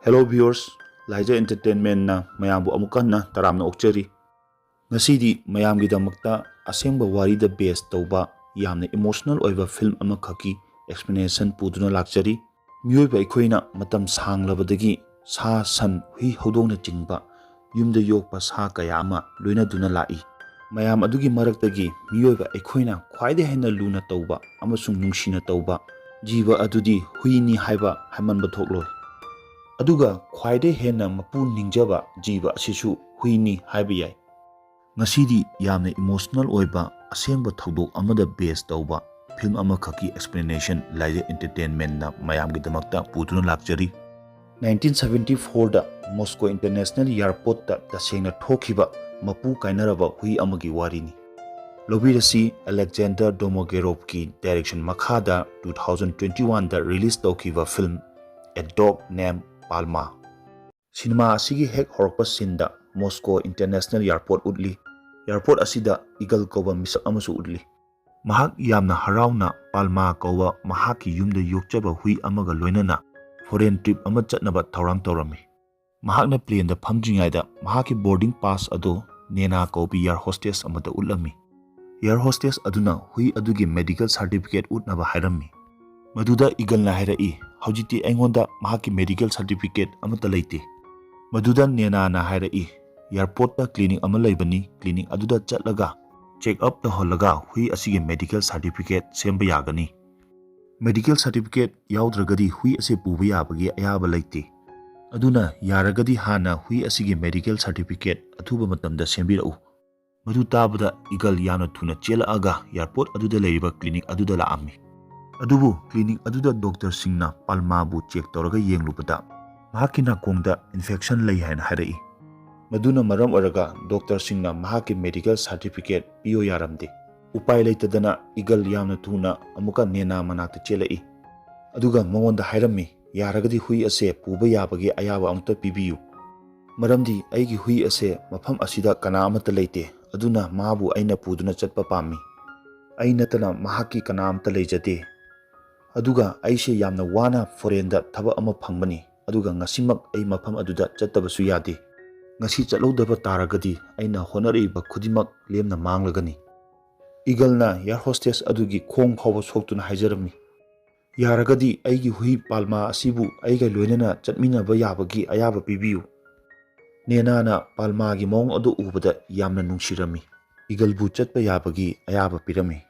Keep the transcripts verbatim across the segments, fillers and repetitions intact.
Hello viewers, ꯂꯥꯏꯖ Entertainmentꯅ ꯃꯌꯥꯝꯕꯨ ꯑꯃꯨꯛ ꯍꯟꯅ ꯇꯔꯥꯝꯅ ꯑꯣꯛꯆꯔꯤ꯫ ꯉꯁꯤꯗꯤ ꯃꯌꯥꯝꯒꯤꯗꯃꯛꯇ ꯑꯁꯦꯡꯕ ꯋꯥꯔꯤꯗ base ꯇꯧꯕ ꯌꯥꯝꯅ emotional ꯑꯣꯏꯕ film ꯑꯃꯈꯛꯀꯤ explanation ꯄꯨꯗꯨꯅ ꯂꯥꯛꯆꯔꯤ꯫ ꯃꯤꯑꯣꯏꯕ ꯑꯩꯈꯣꯏꯅ ꯃꯇꯝ ꯁꯥꯡꯂꯕꯗꯒꯤ ꯁꯥ, ꯁꯟ, ꯍꯨꯏ, ꯍꯧꯗꯣꯡꯅꯆꯤꯡꯕ ꯌꯨꯝꯗ ꯌꯣꯛꯄ ꯁꯥ ꯀꯌꯥ ꯑꯃ ꯂꯣꯏꯅꯗꯨꯅ ꯂꯥꯛꯏ꯫ ꯃꯌꯥꯝ ꯑꯗꯨꯒꯤ ꯃꯔꯛꯇꯒꯤ ꯃꯤꯑꯣꯏꯕ ꯑꯩꯈꯣꯏꯅ ꯈ꯭ꯋꯥꯏꯗꯒꯤ ꯍꯦꯟꯅ ꯂꯨꯅ ꯇꯧꯕ ꯑꯃꯁꯨꯡ ꯅꯨꯡꯁꯤꯅ ꯇꯧꯕ ꯖꯤꯕ ꯑꯗꯨꯗꯤ ꯍꯨꯏꯅꯤ ꯍꯥꯏꯕ ꯍꯥꯏꯃꯟꯕ ꯊꯣꯛꯂꯣꯏ꯫ ꯑꯗꯨꯒ ꯈ꯭ꯋꯥꯏꯗꯒꯤ ꯍꯦꯟꯅ ꯃꯄꯨ ꯅꯤꯡꯖꯕ ꯖꯤꯕ ꯑꯁꯤꯁꯨ ꯍꯨꯏꯅꯤ ꯍꯥꯏꯕ ꯌꯥꯏ꯫ ꯉꯁꯤꯗꯤ ꯌꯥꯝꯅ emotional ꯑꯣꯏꯕ ꯑꯁꯦꯡꯕ ꯊꯧꯗꯣꯛ ꯑꯃꯗ base ꯇꯧꯕ film ꯑꯃꯈꯛꯀꯤ explanation ꯂꯥꯏꯖ Entertainmentꯅ ꯃꯌꯥꯝꯒꯤꯗꯃꯛꯇ ꯄꯨꯗꯨꯅ ꯂꯥꯛꯆꯔꯤ꯫ Nineteen seventy fourꯗ Moscow International Airportꯇ ꯇꯁꯦꯡꯅ ꯊꯣꯛꯈꯤꯕ ꯃꯄꯨ ꯀꯥꯏꯅꯔꯕ ꯍꯨꯏ ꯑꯃꯒꯤ ꯋꯥꯔꯤꯅꯤ꯫ ꯂꯧꯕꯤꯔꯁꯤ Alexander Domogerovꯀꯤ direction ꯃꯈꯥꯗ two thousand twenty oneꯗ release ꯇꯧꯈꯤꯕ film A Dog Named Palma꯫ Cinema ꯑꯁꯤꯒꯤ ꯍꯦꯛ ꯍꯧꯔꯛꯄ sceneꯗ Moscow International Airport ꯎꯠꯂꯤ꯫ Airport ꯑꯁꯤꯗ Eagle ꯀꯧꯕ ꯃꯤꯁꯛ ꯑꯃꯁꯨ ꯎꯠꯂꯤ꯫ ꯃꯍꯥꯛ ꯌꯥꯝꯅ ꯍꯔꯥꯎꯅ Palma ꯀꯧꯕ ꯃꯍꯥꯛꯀꯤ ꯌꯨꯝꯗ ꯌꯣꯛꯆꯕ ꯍꯨꯏ ꯑꯃꯒ ꯂꯣꯏꯅꯅ foreign trip ꯑꯃ ꯆꯠꯅꯕ ꯊꯧꯔꯥꯡ ꯇꯧꯔꯝꯃꯤ꯫ ꯃꯍꯥꯛꯅ planeꯗ ꯐꯝꯗ꯭ꯔꯤꯉꯩꯗ ꯃꯍꯥꯛꯀꯤ boarding pass ꯑꯗꯨ Nena ꯀꯧꯕꯤ air hostess ꯑꯃꯗ ꯎꯠꯂꯝꯃꯤ꯫ Air hostess ꯑꯗꯨꯅ ꯍꯨꯏ ꯑꯗꯨꯒꯤ medical certificate ꯎꯠꯅꯕ ꯍꯥꯏꯔꯝꯃꯤ꯫ ꯃꯗꯨꯗ Eagleꯅ ꯍꯥꯏꯔꯛꯏ, "ꯍꯧꯖꯤꯛꯇꯤ ꯑꯩꯉꯣꯟꯗ ꯃꯍꯥꯛꯀꯤ medical certificate ꯑꯃꯠꯇ ꯂꯩꯇꯦ꯫" ꯃꯗꯨꯗ Nenaꯅ ꯍꯥꯏꯔꯛꯏ, "Airportꯇ clinic ꯑꯃ ꯂꯩꯕꯅꯤ, clinic ꯑꯗꯨꯗ ꯆꯠꯂꯒ check up ꯇꯧꯍꯜꯂꯒ ꯍꯨꯏ ꯑꯁꯤꯒꯤ medical certificate ꯁꯦꯝꯕ ꯌꯥꯒꯅꯤ꯫ Medical certificate ꯌꯥꯎꯗ꯭ꯔꯒꯗꯤ ꯍꯨꯏ ꯑꯁꯤ ꯄꯨꯕ ꯌꯥꯕꯒꯤ ꯑꯌꯥꯕ ꯂꯩꯇꯦ꯫ ꯑꯗꯨꯅ ꯌꯥꯔꯒꯗꯤ ꯍꯥꯟꯅ ꯍꯨꯏ ꯑꯁꯤꯒꯤ medical certificate ꯑꯊꯨꯕ ꯃꯇꯝꯗ ꯁꯦꯝꯕꯤꯔꯛꯎ꯫" ꯃꯗꯨ ꯇꯥꯕꯗ Eagle ꯌꯥꯝꯅ ꯊꯨꯅ ꯆꯦꯜꯂꯛꯑꯒ airport ꯑꯗꯨꯗ ꯂꯩꯔꯤꯕ clinic ꯑꯗꯨꯗ ꯂꯥꯛꯑꯝꯃꯤ꯫ ꯑꯗꯨꯕꯨ clinic ꯑꯗꯨꯗ doctorꯁꯤꯡꯅ Palmaꯕꯨ check ꯇꯧꯔꯒ ꯌꯦꯡꯂꯨꯕꯗ ꯃꯍꯥꯛꯀꯤ ꯅꯥꯀꯣꯡꯗ infection ꯂꯩ ꯍꯥꯏꯅ ꯍꯥꯏꯔꯛꯏ꯫ ꯃꯗꯨꯅ ꯃꯔꯝ ꯑꯣꯏꯔꯒ doctorꯁꯤꯡꯅ ꯃꯍꯥꯛꯀꯤ medical certificate ꯄꯤꯌꯣ ꯌꯥꯔꯝꯗꯦ꯫ ꯎꯄꯥꯏ ꯂꯩꯇꯗꯅ Eagle ꯌꯥꯝꯅ ꯊꯨꯅ ꯑꯃꯨꯛꯀ Nena ꯃꯅꯥꯛꯇ ꯆꯦꯜꯂꯛꯏ꯫ ꯑꯗꯨꯒ ꯃꯉꯣꯟꯗ ꯍꯥꯏꯔꯝꯃꯤ, "ꯌꯥꯔꯒꯗꯤ ꯍꯨꯏ ꯑꯁꯦ ꯄꯨꯕ ꯌꯥꯕꯒꯤ ꯑꯌꯥꯕ ꯑꯃꯨꯛꯇ ꯄꯤꯕꯤꯌꯨ꯫ ꯃꯔꯝꯗꯤ ꯑꯩꯒꯤ ꯍꯨꯏ ꯑꯁꯦ ꯃꯐꯝ ꯑꯁꯤꯗ ꯀꯅꯥ ꯑꯃꯠꯇ ꯂꯩꯇꯦ, ꯑꯗꯨꯅ ꯃꯥꯕꯨ ꯑꯩꯅ ꯄꯨꯗꯨꯅ ꯆꯠꯄ ꯄꯥꯝꯃꯤ꯫ ꯑꯩ ꯅꯠꯇꯅ ꯃꯍꯥꯛꯀꯤ ꯀꯅꯥ ꯑꯃꯠꯇ ꯂꯩꯖꯗꯦ꯫ ꯑꯗꯨꯒ ꯑꯩꯁꯦ ꯌꯥꯝꯅ ꯋꯥꯅ foreignꯗ ꯊꯕꯛ ꯑꯃ ꯐꯪꯕꯅꯤ꯫ ꯑꯗꯨꯒ ꯉꯁꯤꯃꯛ ꯑꯩ ꯃꯐꯝ ꯑꯗꯨꯗ ꯆꯠꯇꯕꯁꯨ ꯌꯥꯗꯦ꯫ ꯉꯁꯤ ꯆꯠꯍꯧꯗꯕ ꯇꯥꯔꯒꯗꯤ ꯑꯩꯅ ꯍꯣꯠꯅꯔꯛꯏꯕ ꯈꯨꯗꯤꯡꯃꯛ ꯂꯦꯝꯅ ꯃꯥꯡꯂꯒꯅꯤ꯫ ꯏꯒꯜꯅ air hostess ꯑꯗꯨꯒꯤ ꯈꯣꯡ ꯐꯥꯎꯕ ꯁꯣꯛꯇꯨꯅ ꯍꯥꯏꯖꯔꯝꯃꯤ, "ꯌꯥꯔꯒꯗꯤ ꯑꯩꯒꯤ ꯍꯨꯏ ꯄꯥꯜꯃꯥ ꯑꯁꯤꯕꯨ ꯑꯩꯒ ꯂꯣꯏꯅꯅ ꯆꯠꯃꯤꯟꯅꯕ ꯌꯥꯕꯒꯤ ꯑꯌꯥꯕ ꯄꯤꯕꯤꯌꯨ꯫" ꯅꯦꯅꯥꯅ ꯄꯥꯜꯃꯥꯒꯤ ꯃꯑꯣꯡ ꯑꯗꯨ ꯎꯕꯗ ꯌꯥꯝꯅ ꯅꯨꯡꯁꯤꯔꯝꯃꯤ꯫ ꯏꯒꯜꯕꯨ ꯆꯠꯄ ꯌꯥꯕꯒꯤ ꯑꯌꯥꯕ ꯄꯤꯔꯝꯃꯤ꯫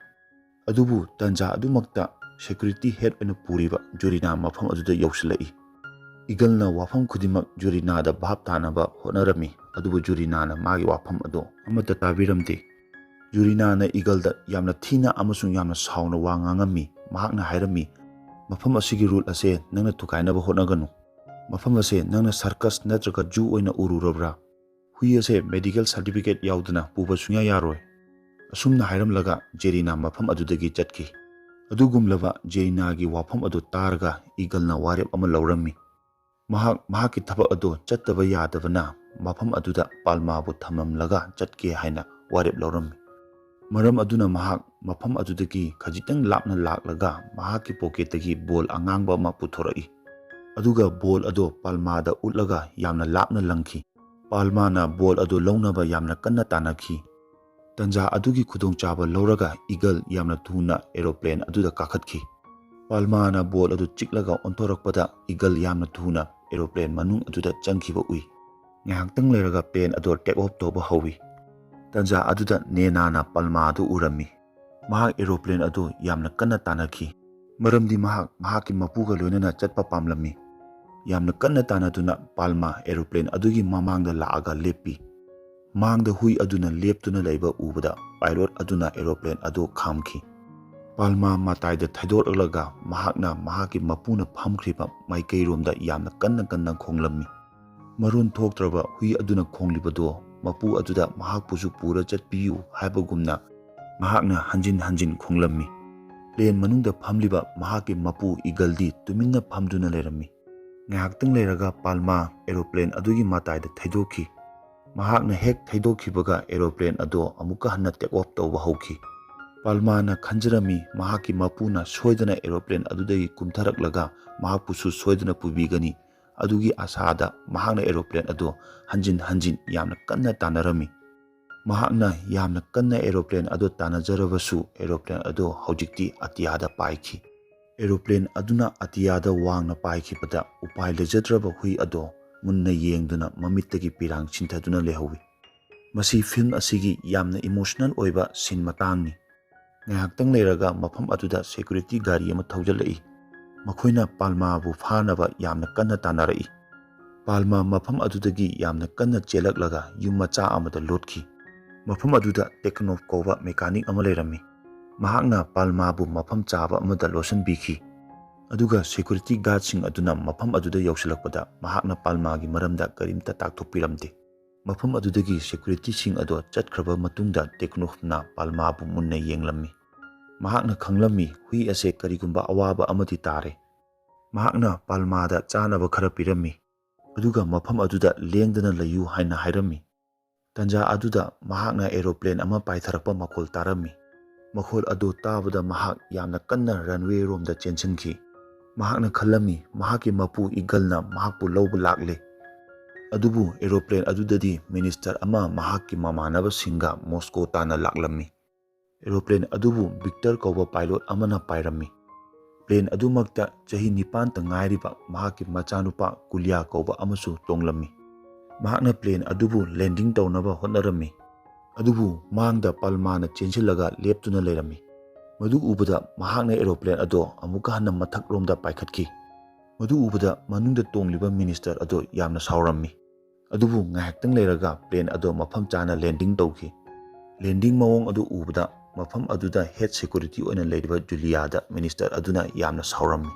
ꯑꯗꯨꯕꯨ ꯇꯟꯖꯥ ꯑꯗꯨꯃꯛꯇ security head ꯑꯣꯏꯅ ꯄꯨꯔꯤꯕ ꯖꯨꯔꯤꯅꯥ ꯃꯐꯝ ꯑꯗꯨꯗ ꯌꯧꯁꯤꯜꯂꯛꯏ꯫ ꯏꯒꯜꯅ ꯋꯥꯐꯝ ꯈꯨꯗꯤꯡꯃꯛ ꯖꯨꯔꯤꯅꯥꯗ ꯚꯥꯞ ꯇꯥꯅꯕ ꯍꯣꯠꯅꯔꯝꯃꯤ, ꯑꯗꯨꯕꯨ ꯖꯨꯔꯤꯅꯥꯅ ꯃꯥꯒꯤ ꯋꯥꯐꯝ ꯑꯗꯨ ꯑꯃꯠꯇ ꯇꯥꯕꯤꯔꯝꯗꯦ꯫ ꯖꯨꯔꯤꯅꯥꯅ ꯏꯒꯜꯗ ꯌꯥꯝꯅ ꯊꯤꯅ ꯑꯃꯁꯨꯡ ꯌꯥꯝꯅ ꯁꯥꯎꯅ ꯋꯥ ꯉꯥꯡꯉꯝꯃꯤ꯫ ꯃꯍꯥꯛꯅ ꯍꯥꯏꯔꯝꯃꯤ, "ꯃꯐꯝ ꯑꯁꯤꯒꯤ rule ꯑꯁꯦ ꯅꯪꯅ ꯊꯨꯒꯥꯏꯅꯕ ꯍꯣꯠꯅꯒꯅꯨ꯫ ꯃꯐꯝ ꯑꯁꯦ ꯅꯪꯅ circus ꯅꯠꯇ꯭ꯔꯒ zoo ꯑꯣꯏꯅ ꯎꯔꯨꯔꯕ꯭ꯔꯥ? ꯍꯨꯏ ꯑꯁꯦ medical certificate ꯌꯥꯎꯗꯅ ꯄꯨꯕ ꯁꯨꯡꯌꯥ ꯌꯥꯔꯣꯏ꯫" ꯑꯁꯨꯝꯅ ꯍꯥꯏꯔꯝꯂꯒ ꯖꯦꯔꯤꯅꯥ ꯃꯐꯝ ꯑꯗꯨꯗꯒꯤ ꯆꯠꯈꯤ꯫ ꯑꯗꯨꯒꯨꯝꯂꯕ ꯖꯦꯔꯤꯅꯥꯒꯤ ꯋꯥꯐꯝ ꯑꯗꯨ ꯇꯥꯔꯒ ꯏꯒꯜꯅ ꯋꯥꯔꯦꯞ ꯑꯃ ꯂꯧꯔꯝꯃꯤ꯫ ꯃꯍꯥꯛ ꯃꯍꯥꯛꯀꯤ ꯊꯕꯛ ꯑꯗꯨ ꯆꯠꯇꯕ ꯌꯥꯗꯕꯅ ꯃꯐꯝ ꯑꯗꯨꯗ ꯄꯥꯜꯃꯥꯕꯨ ꯊꯝꯂꯝꯂꯒ ꯆꯠꯀꯦ ꯍꯥꯏꯅ ꯋꯥꯔꯦꯞ ꯂꯧꯔꯝꯃꯤ꯫ ꯃꯔꯝ ꯑꯗꯨꯅ ꯃꯍꯥꯛ ꯃꯐꯝ ꯑꯗꯨꯗꯒꯤ ꯈꯖꯤꯛꯇꯪ ꯂꯥꯞꯅ ꯂꯥꯛꯂꯒ ꯃꯍꯥꯛꯀꯤ ꯄꯣꯀꯦꯠꯇꯒꯤ ꯕꯣꯜ ꯑꯉꯥꯡꯕ ꯑꯃ ꯄꯨꯊꯣꯔꯛꯏ꯫ ꯑꯗꯨꯒ ꯕꯣꯜ ꯑꯗꯨ ꯄꯥꯜꯃꯥꯗ ꯎꯠꯂꯒ ꯌꯥꯝꯅ ꯂꯥꯞꯅ ꯂꯪꯈꯤ꯫ ꯄꯥꯜꯃꯥꯅ ꯕꯣꯜ ꯑꯗꯨ ꯂꯧꯅꯕ ꯌꯥꯝꯅ ꯀꯟꯅ ꯇꯥꯟꯅꯈꯤ꯫ ꯇꯟꯖꯥ ꯑꯗꯨꯒꯤ ꯈꯨꯗꯣꯡꯆꯥꯕ ꯂꯧꯔꯒ ꯏꯒꯜ ꯌꯥꯝꯅ ꯊꯨꯅ aeroplane ꯑꯗꯨꯗ ꯀꯥꯈꯠꯈꯤ꯫ ꯄꯥꯜꯃꯥꯅ ꯕꯣꯜ ꯑꯗꯨ ꯆꯤꯛꯂꯒ ꯑꯣꯟꯊꯣꯔꯛꯄꯗ ꯏꯒꯜ ꯌꯥꯝꯅ ꯊꯨꯅ aeroplane ꯃꯅꯨꯡ ꯑꯗꯨꯗ ꯆꯪꯈꯤꯕ ꯎꯏ꯫ ꯉꯥꯏꯍꯥꯛꯇꯪ ꯂꯩꯔꯒ plane ꯑꯗꯨ take off ꯇꯧꯕ ꯍꯧꯏ꯫ ꯇꯟꯖꯥ ꯑꯗꯨꯗ ꯅꯦꯅꯥꯅ ꯄꯥꯜꯃꯥ ꯑꯗꯨ ꯎꯔꯝꯃꯤ꯫ ꯃꯍꯥꯛ aeroplane ꯑꯗꯨ ꯌꯥꯝꯅ ꯀꯟꯅ ꯇꯥꯟꯅꯈꯤ, ꯃꯔꯝꯗꯤ ꯃꯍꯥꯛ ꯃꯍꯥꯛꯀꯤ ꯃꯄꯨꯒ ꯂꯣꯏꯅꯅ ꯆꯠꯄ ꯄꯥꯝꯂꯝꯃꯤ꯫ ꯌꯥꯝꯅ ꯀꯟꯅ ꯇꯥꯟꯅꯗꯨꯅ ꯄꯥꯜꯃꯥ aeroplane ꯑꯗꯨꯒꯤ ꯃꯃꯥꯡꯗ ꯂꯥꯛꯑꯒ ꯂꯦꯞꯄꯤ꯫ ꯃꯥꯡꯗ ꯍꯨꯏ ꯑꯗꯨꯅ ꯂꯦꯞꯇꯨꯅ ꯂꯩꯕ ꯎꯕꯗ pilot ꯑꯗꯨꯅ aeroplane ꯑꯗꯨ ꯈꯥꯝꯈꯤ꯫ ꯄꯥꯜꯃꯥ ꯃꯇꯥꯏꯗ ꯊꯩꯗꯣꯔꯛꯂꯒ ꯃꯍꯥꯛꯅ ꯃꯍꯥꯛꯀꯤ ꯃꯄꯨꯅ ꯐꯝꯈ꯭ꯔꯤꯕ ꯃꯥꯏꯀꯩꯔꯣꯝꯗ ꯌꯥꯝꯅ ꯀꯟꯅ ꯀꯟꯅ ꯈꯣꯡꯂꯝꯃꯤ꯫ ꯃꯔꯣꯟ ꯊꯣꯛꯇ꯭ꯔꯕ ꯍꯨꯏ ꯑꯗꯨꯅ ꯈꯣꯡꯂꯤꯕꯗꯣ ꯃꯄꯨ ꯑꯗꯨꯗ ꯃꯍꯥꯛꯄꯨꯁꯨ ꯄꯨꯔ ꯆꯠꯄꯤꯌꯨ ꯍꯥꯏꯕꯒꯨꯝꯅ ꯃꯍꯥꯛꯅ ꯍꯟꯖꯤꯟ ꯍꯟꯖꯤꯟ ꯈꯣꯡꯂꯝꯃꯤ꯫ Plane ꯃꯅꯨꯡꯗ ꯐꯝꯂꯤꯕ ꯃꯍꯥꯛꯀꯤ ꯃꯄꯨ ꯏꯒꯜꯗꯤ ꯇꯨꯃꯤꯟꯅ ꯐꯝꯗꯨꯅ ꯂꯩꯔꯝꯃꯤ꯫ ꯉꯥꯏꯍꯥꯛꯇꯪ ꯂꯩꯔꯒ ꯄꯥꯜꯃꯥ aeroplane ꯑꯗꯨꯒꯤ ꯃꯇꯥꯏꯗ ꯊꯩꯗꯣꯛꯈꯤ꯫ ꯃꯍꯥꯛꯅ ꯍꯦꯛ ꯊꯩꯗꯣꯛꯈꯤꯕꯒ aeroplane ꯑꯗꯣ ꯑꯃꯨꯛꯀ ꯍꯟꯅ take off ꯇꯧꯕ ꯍꯧꯈꯤ꯫ ꯄꯥꯜꯃꯥꯅ ꯈꯟꯖꯔꯝꯃꯤ, ꯃꯍꯥꯛꯀꯤ ꯃꯄꯨꯅ ꯁꯣꯏꯗꯅ aeroplane ꯑꯗꯨꯗꯒꯤ ꯀꯨꯝꯊꯔꯛꯂꯒ ꯃꯍꯥꯛꯄꯨꯁꯨ ꯁꯣꯏꯗꯅ ꯄꯨꯕꯤꯒꯅꯤ꯫ ꯑꯗꯨꯒꯤ ꯑꯥꯁꯥꯗ ꯃꯍꯥꯛꯅ aeroplane ꯑꯗꯨ ꯍꯟꯖꯤꯟ ꯍꯟꯖꯤꯟ ꯌꯥꯝꯅ ꯀꯟꯅ ꯇꯥꯟꯅꯔꯝꯃꯤ꯫ ꯃꯍꯥꯛꯅ ꯌꯥꯝꯅ ꯀꯟꯅ aeroplane ꯑꯗꯨ ꯇꯥꯟꯅꯖꯔꯕꯁꯨ, aeroplane ꯑꯗꯨ ꯍꯧꯖꯤꯛꯇꯤ ꯑꯇꯤꯌꯥꯗ ꯄꯥꯏꯈꯤ꯫ Aeroplane ꯑꯗꯨꯅ ꯑꯇꯤꯌꯥꯗ ꯋꯥꯡꯅ ꯄꯥꯏꯈꯤꯕꯗ, ꯎꯄꯥꯏ ꯂꯩꯖꯗ꯭ꯔꯕ ꯍꯨꯏ ꯑꯗꯣ ꯃꯨꯟꯅ ꯌꯦꯡꯗꯨꯅ ꯃꯃꯤꯠꯇꯒꯤ ꯄꯤꯔꯥꯡ ꯁꯤꯟꯊꯗꯨꯅ ꯂꯩꯍꯧꯏ꯫ ꯃꯁꯤ film ꯑꯁꯤꯒꯤ ꯌꯥꯝꯅ emotional ꯑꯣꯏꯕ scene ꯃꯇꯥꯡꯅꯤ꯫ ꯉꯥꯏꯍꯥꯛꯇꯪ ꯂꯩꯔꯒ ꯃꯐꯝ ꯑꯗꯨꯗ security ꯒꯥꯔꯤ ꯑꯃ ꯊꯧꯖꯤꯜꯂꯛꯏ꯫ ꯃꯈꯣꯏꯅ ꯄꯥꯜꯃꯥꯕꯨ ꯐꯥꯅꯕ ꯌꯥꯝꯅ ꯀꯟꯅ ꯇꯥꯟꯅꯔꯛꯏ꯫ ꯄꯥꯜꯃꯥ ꯃꯐꯝ ꯑꯗꯨꯗꯒꯤ ꯌꯥꯝꯅ ꯀꯟꯅ ꯆꯦꯜꯂꯛꯂꯒ ꯌꯨꯝ ꯃꯆꯥ ꯑꯃꯗ ꯂꯣꯠꯈꯤ꯫ ꯃꯐꯝ ꯑꯗꯨꯗ ꯇꯦꯀꯅꯣꯐ ꯀꯧꯕ mechanic ꯑꯃ ꯂꯩꯔꯝꯃꯤ꯫ ꯃꯍꯥꯛꯅ ꯄꯥꯜꯃꯥꯕꯨ ꯃꯐꯝ ꯆꯥꯕ ꯑꯃꯗ ꯂꯣꯠꯁꯤꯟꯕꯤꯈꯤ꯫ ꯑꯗꯨꯒ security guardꯁꯤꯡ ꯑꯗꯨꯅ ꯃꯐꯝ ꯑꯗꯨꯗ ꯌꯧꯁꯤꯜꯂꯛꯄꯗ, ꯃꯍꯥꯛꯅ ꯄꯥꯜꯃꯥꯒꯤ ꯃꯔꯝꯗ ꯀꯔꯤꯝꯇ ꯇꯥꯛꯊꯣꯛꯄꯤꯔꯝꯗꯦ꯫ ꯃꯐꯝ ꯑꯗꯨꯗꯒꯤ securityꯁꯤꯡ ꯑꯗꯣ ꯆꯠꯈ꯭ꯔꯕ ꯃꯇꯨꯡꯗ, ꯇꯦꯀꯅꯣꯐꯅ ꯄꯥꯜꯃꯥꯕꯨ ꯃꯨꯟꯅ ꯌꯦꯡꯂꯝꯃꯤ꯫ ꯃꯍꯥꯛꯅ ꯈꯪꯂꯝꯃꯤ ꯍꯨꯏ ꯑꯁꯦ ꯀꯔꯤꯒꯨꯝꯕ ꯑꯋꯥꯕ ꯑꯃꯗꯤ ꯇꯥꯔꯦ꯫ ꯃꯍꯥꯛꯅ ꯄꯥꯜꯃꯥꯗ ꯆꯥꯅꯕ ꯈꯔ ꯄꯤꯔꯝꯃꯤ, ꯑꯗꯨꯒ ꯃꯐꯝ ꯑꯗꯨꯗ ꯂꯦꯡꯗꯅ ꯂꯩꯌꯨ ꯍꯥꯏꯅ ꯍꯥꯏꯔꯝꯃꯤ꯫ ꯇꯟꯖꯥ ꯑꯗꯨꯗ ꯃꯍꯥꯛꯅ aeroplane ꯑꯃ ꯄꯥꯏꯊꯔꯛꯄ ꯃꯈꯣꯜ ꯇꯥꯔꯝꯃꯤ꯫ ꯃꯈꯣꯜ ꯑꯗꯨ ꯇꯥꯕꯗ ꯃꯍꯥꯛ ꯌꯥꯝꯅ ꯀꯟꯅ runway ꯔꯣꯝꯗ ꯆꯦꯟꯁꯤꯟꯈꯤ꯫ ꯃꯍꯥꯛꯅ ꯈꯜꯂꯝꯃꯤ ꯃꯍꯥꯛꯀꯤ ꯃꯄꯨ eagleꯅ ꯃꯍꯥꯛꯄꯨ ꯂꯧꯕ ꯂꯥꯛꯂꯦ꯫ ꯑꯗꯨꯕꯨ aeroplane ꯑꯗꯨꯗꯗꯤ minister ꯑꯃ ꯃꯍꯥꯛꯀꯤ ꯃꯃꯥꯟꯅꯕꯁꯤꯡꯒ ꯃꯣꯁꯀꯣ ꯇꯥꯟꯅ ꯂꯥꯛꯂꯝꯃꯤ꯫ Aeroplane ꯑꯗꯨꯕꯨ ꯚꯤꯛꯇꯔ ꯀꯧꯕ pilot ꯑꯃꯅ ꯄꯥꯏꯔꯝꯃꯤ꯫ Plane ꯑꯗꯨꯃꯛꯇ ꯆꯍꯤ ꯅꯤꯄꯥꯟꯇ ꯉꯥꯏꯔꯤꯕ ꯃꯍꯥꯛꯀꯤ ꯃꯆꯥꯅꯨꯄꯥ ꯀꯨꯂꯤꯌꯥ ꯀꯧꯕ ꯑꯃꯁꯨ ꯇꯣꯡꯂꯝꯃꯤ꯫ ꯃꯍꯥꯛꯅ plane ꯑꯗꯨꯕꯨ landing ꯇꯧꯅꯕ ꯍꯣꯠꯅꯔꯝꯃꯤ꯫ ꯑꯗꯨꯕꯨ ꯃꯥꯡꯗ ꯄꯥꯜꯃꯥꯅ ꯆꯦꯟꯁꯤꯜꯂꯒ ꯂꯦꯞꯇꯨꯅ ꯂꯩꯔꯝꯃꯤ꯫ ꯃꯗꯨ ꯎꯕꯗ ꯃꯍꯥꯛꯅ aeroplane ꯑꯗꯣ ꯑꯃꯨꯛꯀ ꯍꯟꯅ ꯃꯊꯛꯂꯣꯝꯗ ꯄꯥꯏꯈꯠꯈꯤ꯫ ꯃꯗꯨ ꯎꯕꯗ ꯃꯅꯨꯡꯗ ꯇꯣꯡꯂꯤꯕ minister ꯑꯗꯣ ꯌꯥꯝꯅ ꯁꯥꯎꯔꯝꯃꯤ꯫ ꯑꯗꯨꯕꯨ ꯉꯥꯏꯍꯥꯛꯇꯪ ꯂꯩꯔꯒ plane ꯑꯗꯣ ꯃꯐꯝ ꯆꯥꯅ landing ꯇꯧꯈꯤ꯫ Landing ꯃꯑꯣꯡ ꯑꯗꯨ ꯎꯕꯗ ꯃꯐꯝ ꯑꯗꯨꯗ head security ꯑꯣꯏꯅ ꯂꯩꯔꯤꯕ ꯖꯨꯂꯤꯌꯥꯗ minister ꯑꯗꯨꯅ ꯌꯥꯝꯅ ꯁꯥꯎꯔꯝꯃꯤ꯫